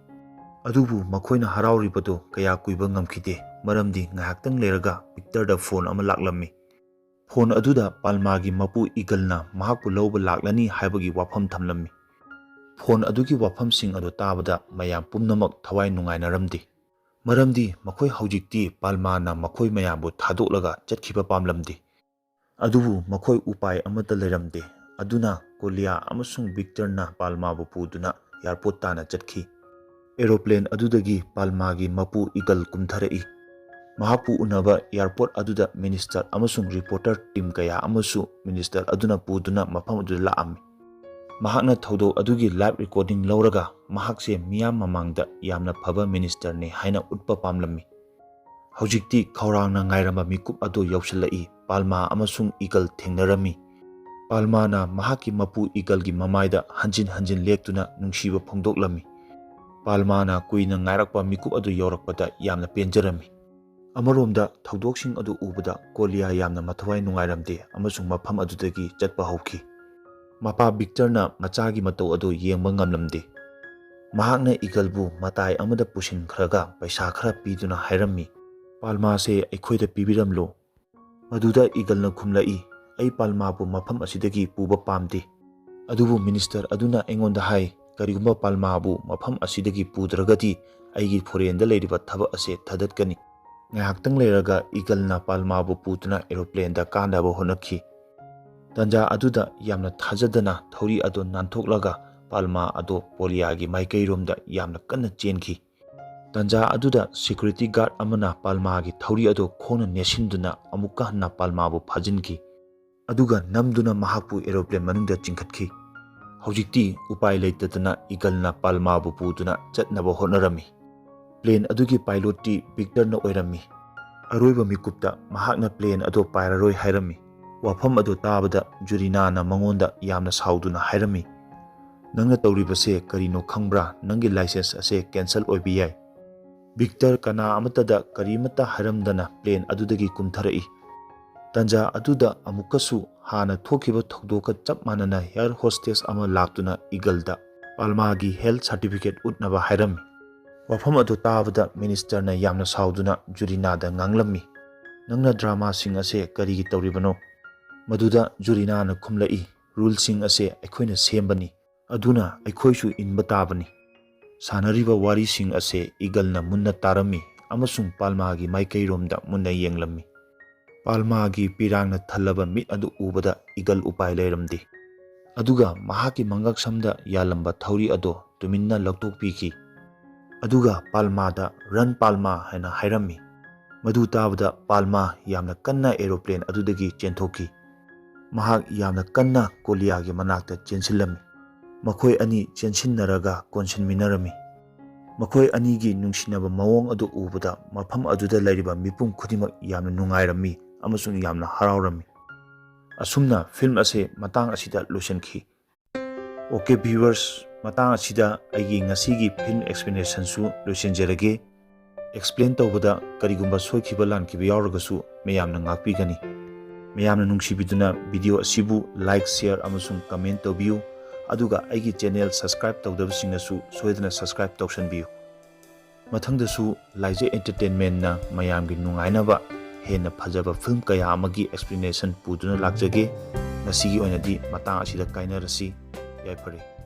ꯑꯗꯨꯕꯨ ꯃꯈꯣꯏꯅ ꯍꯔꯥꯎꯔꯤꯕꯗꯨ ꯀꯌꯥ ꯀꯨꯏꯕ ꯉꯝꯈꯤꯗꯦ, ꯃꯔꯝꯗꯤ ꯉꯥꯏꯍꯥꯛꯇꯪ ꯂꯩꯔꯒ ꯚꯤꯛꯇꯔꯗ ꯐꯣꯟ ꯑꯃ ꯂꯥꯛꯂꯝꯃꯤ꯫ ꯐꯣꯟ ꯑꯗꯨꯗ ꯄꯥꯜꯃꯥꯒꯤ ꯃꯄꯨ ꯏꯒꯜꯅ ꯃꯍꯥꯛꯄꯨ ꯂꯧꯕ ꯂꯥꯛꯂꯅꯤ ꯍꯥꯏꯕꯒꯤ ꯋꯥꯐꯝ ꯊꯝꯂꯝꯃꯤ꯫ ꯐꯣꯟ ꯑꯗꯨꯒꯤ ꯋꯥꯐꯝꯁꯤꯡ ꯑꯗꯨ ꯇꯥꯕꯗ ꯃꯌꯥꯝ ꯄꯨꯝꯅꯃꯛ ꯊꯋꯥꯏ ꯅꯨꯡꯉꯥꯏꯅꯔꯝꯗꯦ, ꯃꯔꯝꯗꯤ ꯃꯈꯣꯏ ꯍꯧꯖꯤꯛꯇꯤ ꯄꯥꯜꯃꯥꯅ ꯃꯈꯣꯏ ꯃꯌꯥꯝꯕꯨ ꯊꯥꯗꯣꯛꯂꯒ ꯆꯠꯈꯤꯕ ꯄꯥꯝꯂꯝꯗꯦ꯫ ꯑꯗꯨꯕꯨ ꯃꯈꯣꯏ ꯎꯄꯥꯏ ꯑꯃꯠꯇ ꯂꯩꯔꯝꯗꯦ꯫ ꯑꯗꯨꯅ ꯀꯣꯂꯤꯌꯥ ꯑꯃꯁꯨꯡ ꯚꯤꯛꯇꯔꯅ ꯄꯥꯜꯃꯥꯕꯨ ꯄꯨꯗꯨꯅ ꯑꯦꯌꯥꯔꯄꯣꯔꯠ ꯇꯥꯟꯅ ꯆꯠꯈꯤ꯫ ꯑꯦꯔꯣꯄ꯭ꯂꯦꯟ ꯑꯗꯨꯗꯒꯤ ꯄꯥꯜꯃꯥꯒꯤ ꯃꯄꯨ ꯏꯒꯜ ꯀꯨꯝꯊꯔꯛꯏ꯫ ꯃꯍꯥꯛꯄꯨ ꯎꯅꯕ ꯑꯦꯌꯥꯔꯄꯣꯔꯠ ꯑꯗꯨꯗ ꯃꯤꯅꯤꯁꯇꯔ ꯑꯃꯁꯨꯡ ꯔꯤꯄꯣꯔꯇꯔ ꯇꯤꯝ ꯀꯌꯥ ꯑꯃꯁꯨ ꯃꯤꯅꯤꯁꯇꯔ ꯑꯗꯨꯅ ꯄꯨꯗꯨꯅ ꯃꯐꯝ ꯑꯗꯨꯗ ꯂꯥꯛꯑꯝꯃꯤ꯫ ꯃꯍꯥꯛꯅ ꯊꯧꯗꯣꯛ ꯑꯗꯨꯒꯤ ꯂꯥꯏꯚ ꯔꯦꯀꯣꯔꯗꯤꯡ ꯂꯧꯔꯒ ꯃꯍꯥꯛꯁꯦ ꯃꯤꯌꯥꯝ ꯃꯃꯥꯡꯗ ꯌꯥꯝꯅ ꯐꯕ ꯃꯤꯅꯤꯁꯇꯔꯅꯤ ꯍꯥꯏꯅ ꯎꯠꯄ ꯄꯥꯝꯂꯝꯃꯤ꯫ ꯍꯧꯖꯤꯛꯇꯤ ꯈꯧꯔꯥꯡꯅ ꯉꯥꯏꯔꯝꯕ ꯃꯤꯀꯨꯞ ꯑꯗꯨ ꯌꯧꯁꯤꯜꯂꯛꯏ꯫ ꯄꯥꯜꯃꯥ ꯑꯃꯁꯨꯡ ꯏꯒꯜ ꯊꯦꯡꯅꯔꯝꯃꯤ꯫ ꯄꯥꯜꯃꯥꯅ ꯃꯍꯥꯛꯀꯤ ꯃꯄꯨ ꯏꯒꯜꯒꯤ ꯃꯃꯥꯏꯗ ꯍꯟꯖꯤꯟ ꯍꯟꯖꯤꯟ ꯂꯦꯛꯇꯨꯅ ꯅꯨꯡꯁꯤꯕ ꯐꯣꯡꯗꯣꯛꯂꯝꯃꯤ꯫ ꯄꯥꯜꯃꯥꯅ ꯀꯨꯏꯅ ꯉꯥꯏꯔꯛꯄ ꯃꯤꯀꯨꯞ ꯑꯗꯨ ꯌꯧꯔꯛꯄꯗ ꯌꯥꯝꯅ ꯄꯦꯟꯖꯔꯝꯃꯤ꯫ ꯑꯃꯔꯣꯝꯗ ꯊꯧꯗꯣꯛꯁꯤꯡ ꯑꯗꯨ ꯎꯕꯗ ꯀꯣꯂꯤꯌꯥ ꯌꯥꯝꯅ ꯃꯊꯋꯥꯏ ꯅꯨꯡꯉꯥꯏꯔꯝꯗꯦ ꯑꯃꯁꯨꯡ ꯃꯐꯝ ꯑꯗꯨꯗꯒꯤ ꯆꯠꯄ ꯍꯧꯈꯤ꯫ ꯃꯄꯥ ꯚꯤꯛꯇꯔꯅ ꯃꯆꯥꯒꯤ ꯃꯇꯧ ꯑꯗꯨ ꯌꯦꯡꯕ ꯉꯝꯂꯝꯗꯦ꯫ ꯃꯍꯥꯛꯅ ꯏꯒꯜꯕꯨ ꯃꯇꯥꯏ ꯑꯃꯗ ꯄꯨꯁꯤꯟꯈ꯭ꯔꯒ ꯄꯩꯁꯥ ꯈꯔ ꯄꯤꯗꯨꯅ ꯍꯥꯏꯔꯝꯃꯤ, "ꯄꯥꯜꯃꯥꯁꯦ ꯑꯩꯈꯣꯏꯗ ꯄꯤꯕꯤꯔꯝꯂꯨ"꯫ ꯃꯗꯨꯗ ꯏꯒꯜꯅ ꯈꯨꯝꯂꯛꯏ, "ꯑꯩ ꯄꯥꯜꯃꯥꯕꯨ ꯃꯐꯝ ꯑꯁꯤꯗꯒꯤ ꯄꯨꯕ ꯄꯥꯝꯗꯦ"꯫ ꯑꯗꯨꯕꯨ ꯃꯤꯅꯤꯁꯇꯔ ꯑꯗꯨꯅ ꯑꯩꯉꯣꯟꯗ ꯍꯥꯏ, "ꯀꯔꯤꯒꯨꯝꯕ ꯄꯥꯜꯃꯥꯕꯨ ꯃꯐꯝ ꯑꯁꯤꯗꯒꯤ ꯄꯨꯗ꯭ꯔꯒꯗꯤ ꯑꯩꯒꯤ ꯐꯣꯔꯦꯟꯗ ꯂꯩꯔꯤꯕ ꯊꯕꯛ ꯑꯁꯦ ꯊꯥꯗꯠꯀꯅꯤ"꯫ ꯉꯥꯏꯍꯥꯛꯇꯪ ꯂꯩꯔꯒ ꯏꯒꯜꯅ ꯄꯥꯜꯃꯥꯕꯨ ꯄꯨꯗꯨꯅ ꯑꯦꯔꯣꯄ꯭ꯂꯦꯟꯗ ꯀꯥꯅꯕ ꯍꯣꯠꯅꯈꯤ꯫ ꯇꯥꯟꯖꯥ ꯑꯗꯨꯗ ꯌꯥꯝꯅ ꯊꯥꯖꯗꯅ ꯊꯧꯔꯤ ꯑꯗꯨ ꯅꯥꯟꯊꯣꯛꯂꯒ ꯄꯥꯜꯃꯥ ꯑꯗꯨ ꯄꯣꯂꯤꯌꯥꯒꯤ ꯃꯥꯏꯀꯩꯔꯣꯝꯗ ꯌꯥꯝꯅ ꯀꯟꯅ ꯆꯦꯟꯈꯤ꯫ ꯇꯥꯟꯖꯥ ꯑꯗꯨꯗ security guard ꯑꯃꯅ ꯄꯥꯜꯃꯥꯒꯤ ꯊꯧꯔꯤ ꯑꯗꯨ ꯈꯣꯡꯅ ꯅꯦꯠꯁꯤꯟꯗꯨꯅ ꯑꯃꯨꯛꯀ ꯍꯟꯅ ꯄꯥꯜꯃꯥꯕꯨ ꯐꯥꯖꯤꯟꯈꯤ꯫ ꯑꯗꯨꯒ ꯅꯝꯗꯨꯅ ꯃꯍꯥꯛꯄꯨ aeroplane ꯃꯅꯨꯡꯗ ꯆꯤꯡꯈꯠꯈꯤ꯫ ꯍꯧꯖꯤꯛꯇꯤ ꯎꯄꯥꯏ ꯂꯩꯇꯗꯅ ꯏꯒꯜꯅ ꯄꯥꯜꯃꯥꯕꯨ ꯄꯨꯗꯨꯅ ꯆꯠꯅꯕ ꯍꯣꯠꯅꯔꯝꯃꯤ꯫ Plane ꯑꯗꯨꯒꯤ pilotꯇꯤ ꯚꯤꯛꯇꯔꯅ ꯑꯣꯏꯔꯝꯃꯤ꯫ ꯑꯔꯣꯏꯕ ꯃꯤꯀꯨꯞꯇ ꯃꯍꯥꯛꯅ plane ꯑꯗꯨ ꯄꯥꯏꯔꯔꯣꯏ ꯍꯥꯏꯔꯝꯃꯤ꯫ ꯋꯥꯐꯝ ꯑꯗꯨ ꯇꯥꯕꯗ ꯖꯨꯔꯤꯅꯥꯅ ꯃꯉꯣꯟꯗ ꯌꯥꯝꯅ ꯁꯥꯎꯗꯨꯅ ꯍꯥꯏꯔꯝꯃꯤ, "ꯅꯪꯅ ꯇꯧꯔꯤꯕꯁꯦ ꯀꯔꯤꯅꯣ ꯈꯪꯕ꯭ꯔꯥ? ꯅꯪꯒꯤ license ꯑꯁꯦ cancel ꯑꯣꯏꯕ ꯌꯥꯏ꯫ ꯚꯤꯛꯇꯔ ꯀꯅꯥ ꯑꯃꯠꯇꯗ ꯀꯔꯤꯃꯠꯇ ꯍꯥꯏꯔꯝꯗꯅ plane ꯑꯗꯨꯗꯒꯤ ꯀꯨꯝꯊꯔꯛꯏ"꯫ ꯇꯥꯟꯖꯥ ꯑꯗꯨꯗ ꯑꯃꯨꯛꯀꯁꯨ ꯍꯥꯟꯅ ꯊꯣꯛꯈꯤꯕ ꯊꯧꯗꯣꯛꯀ ꯆꯞ ꯃꯥꯟꯅꯅ air hostess ꯑꯃ ꯂꯥꯛꯇꯨꯅ ꯏꯒꯜꯗ ꯄꯥꯜꯃꯥꯒꯤ health certificate ꯎꯠꯅꯕ ꯍꯥꯏꯔꯝꯃꯤ꯫ ꯋꯥꯐꯝ ꯑꯗꯨ ꯇꯥꯕꯗ ministerꯅ ꯌꯥꯝꯅ ꯁꯥꯎꯗꯨꯅ ꯖꯨꯔꯤꯅꯥꯗ ꯉꯥꯡꯂꯝꯃꯤ, "ꯅꯪꯅ dramaꯁꯤꯡ ꯑꯁꯦ ꯀꯔꯤꯒꯤ ꯇꯧꯔꯤꯕꯅꯣ?" ꯃꯗꯨꯗ ꯖꯨꯔꯤꯅꯥꯅ ꯈꯨꯝꯂꯛꯏ, "Ruleꯁꯤꯡ ꯑꯁꯦ ꯑꯩꯈꯣꯏꯅ ꯁꯦꯝꯕꯅꯤ, ꯑꯗꯨꯅ ꯑꯩꯈꯣꯏꯁꯨ ꯏꯟꯕ ꯇꯥꯕꯅꯤ"꯫ ꯁꯥꯟꯅꯔꯤꯕ ꯋꯥꯔꯤꯁꯤꯡ ꯑꯁꯦ ꯏꯒꯜꯅ ꯃꯨꯟꯅ ꯇꯥꯔꯝꯃꯤ ꯑꯃꯁꯨꯡ ꯄꯥꯜꯃꯥꯒꯤ ꯃꯥꯏꯀꯩꯔꯣꯝꯗ ꯃꯨꯟꯅ ꯌꯦꯡꯂꯝꯃꯤ꯫ ꯄꯥꯜꯃꯥꯒꯤ ꯄꯤꯔꯥꯡꯅ ꯊꯜꯂꯕ ꯃꯤꯠ ꯑꯗꯨ ꯎꯕꯗ ꯏꯒꯜ ꯎꯄꯥꯏ ꯂꯩꯔꯝꯗꯦ꯫ ꯑꯗꯨꯒ ꯃꯍꯥꯛꯀꯤ ꯃꯉꯛꯁꯝꯗ ꯌꯥꯜꯂꯝꯕ ꯊꯧꯔꯤ ꯑꯗꯣ ꯇꯨꯃꯤꯟꯅ ꯂꯧꯊꯣꯛꯄꯤꯈꯤ꯫ ꯑꯗꯨꯒ ꯄꯥꯜꯃꯥꯗ, "Run, ꯄꯥꯜꯃꯥ" ꯍꯥꯏꯅ ꯍꯥꯏꯔꯝꯃꯤ꯫ ꯃꯗꯨ ꯇꯥꯕꯗ ꯄꯥꯜꯃꯥ ꯌꯥꯝꯅ ꯀꯟꯅ aeroplane ꯑꯗꯨꯗꯒꯤ ꯆꯦꯟꯊꯣꯛꯈꯤ꯫ ꯃꯍꯥꯛ ꯌꯥꯝꯅ ꯀꯟꯅ ꯀꯣꯂꯤꯌꯥꯒꯤ ꯃꯅꯥꯛꯇ ꯆꯦꯟꯁꯤꯜꯂꯝꯃꯤ꯫ ꯃꯈꯣꯏ ꯑꯅꯤ ꯆꯦꯟꯁꯤꯟꯅꯔꯒ ꯀꯣꯟꯁꯤꯟꯃꯤꯟꯅꯔꯝꯃꯤ꯫ ꯃꯈꯣꯏ ꯑꯅꯤꯒꯤ ꯅꯨꯡꯁꯤꯅꯕ ꯃꯑꯣꯡ ꯑꯗꯨ ꯎꯕꯗ ꯃꯐꯝ ꯑꯗꯨꯗ ꯂꯩꯔꯤꯕ ꯃꯤꯄꯨꯝ ꯈꯨꯗꯤꯡꯃꯛ ꯌꯥꯝꯅ ꯅꯨꯡꯉꯥꯏꯔꯝꯃꯤ ꯑꯃꯁꯨꯡ ꯌꯥꯝꯅ ꯍꯔꯥꯎꯔꯝꯃꯤ꯫ ꯑꯁꯨꯝꯅ film ꯑꯁꯤ ꯃꯇꯥꯡ ꯑꯁꯤꯗ ꯂꯣꯏꯁꯤꯟꯈꯤ꯫ OK viewers, ꯃꯇꯥꯡ ꯑꯁꯤꯗ ꯑꯩꯒꯤ ꯉꯁꯤꯒꯤ film explanationꯁꯨ ꯂꯣꯏꯁꯤꯟꯖꯔꯒꯦ꯫ Explain ꯇꯧꯕꯗ ꯀꯔꯤꯒꯨꯝꯕ ꯁꯣꯏꯈꯤꯕ ꯂꯥꯟꯈꯤꯕ ꯌꯥꯎꯔꯒꯁꯨ ꯃꯌꯥꯝꯅ ꯉꯥꯛꯄꯤꯒꯅꯤ꯫ ꯃꯌꯥꯝꯅ ꯅꯨꯡꯁꯤꯕꯤꯗꯨꯅ video ꯑꯁꯤꯕꯨ like, share ꯑꯃꯁꯨꯡ comment ꯇꯧꯕꯤꯌꯨ꯫ ꯑꯗꯨꯒ ꯑꯩꯒꯤ channel subscribe ꯇꯧꯗꯕꯁꯤꯡꯅꯁꯨ ꯁꯣꯏꯗꯅ subscribe ꯇꯧꯁꯟꯕꯤꯌꯨ꯫ ꯃꯊꯪꯗꯁꯨ ꯂꯥꯏꯖ Entertainmentꯅ ꯃꯌꯥꯝꯒꯤ ꯅꯨꯡꯉꯥꯏꯅꯕ ꯍꯦꯟꯅ ꯐꯖꯕ film ꯀꯌꯥ ꯑꯃꯒꯤ explanation ꯄꯨꯗꯨꯅ ꯂꯥꯛꯆꯒꯦ꯫ ꯉꯁꯤꯒꯤ ꯑꯣꯏꯅꯗꯤ ꯃꯇꯥꯡ ꯑꯁꯤꯗ ꯀꯥꯏꯅꯔꯁꯤ꯫ ꯌꯥꯏꯐꯔꯦ꯫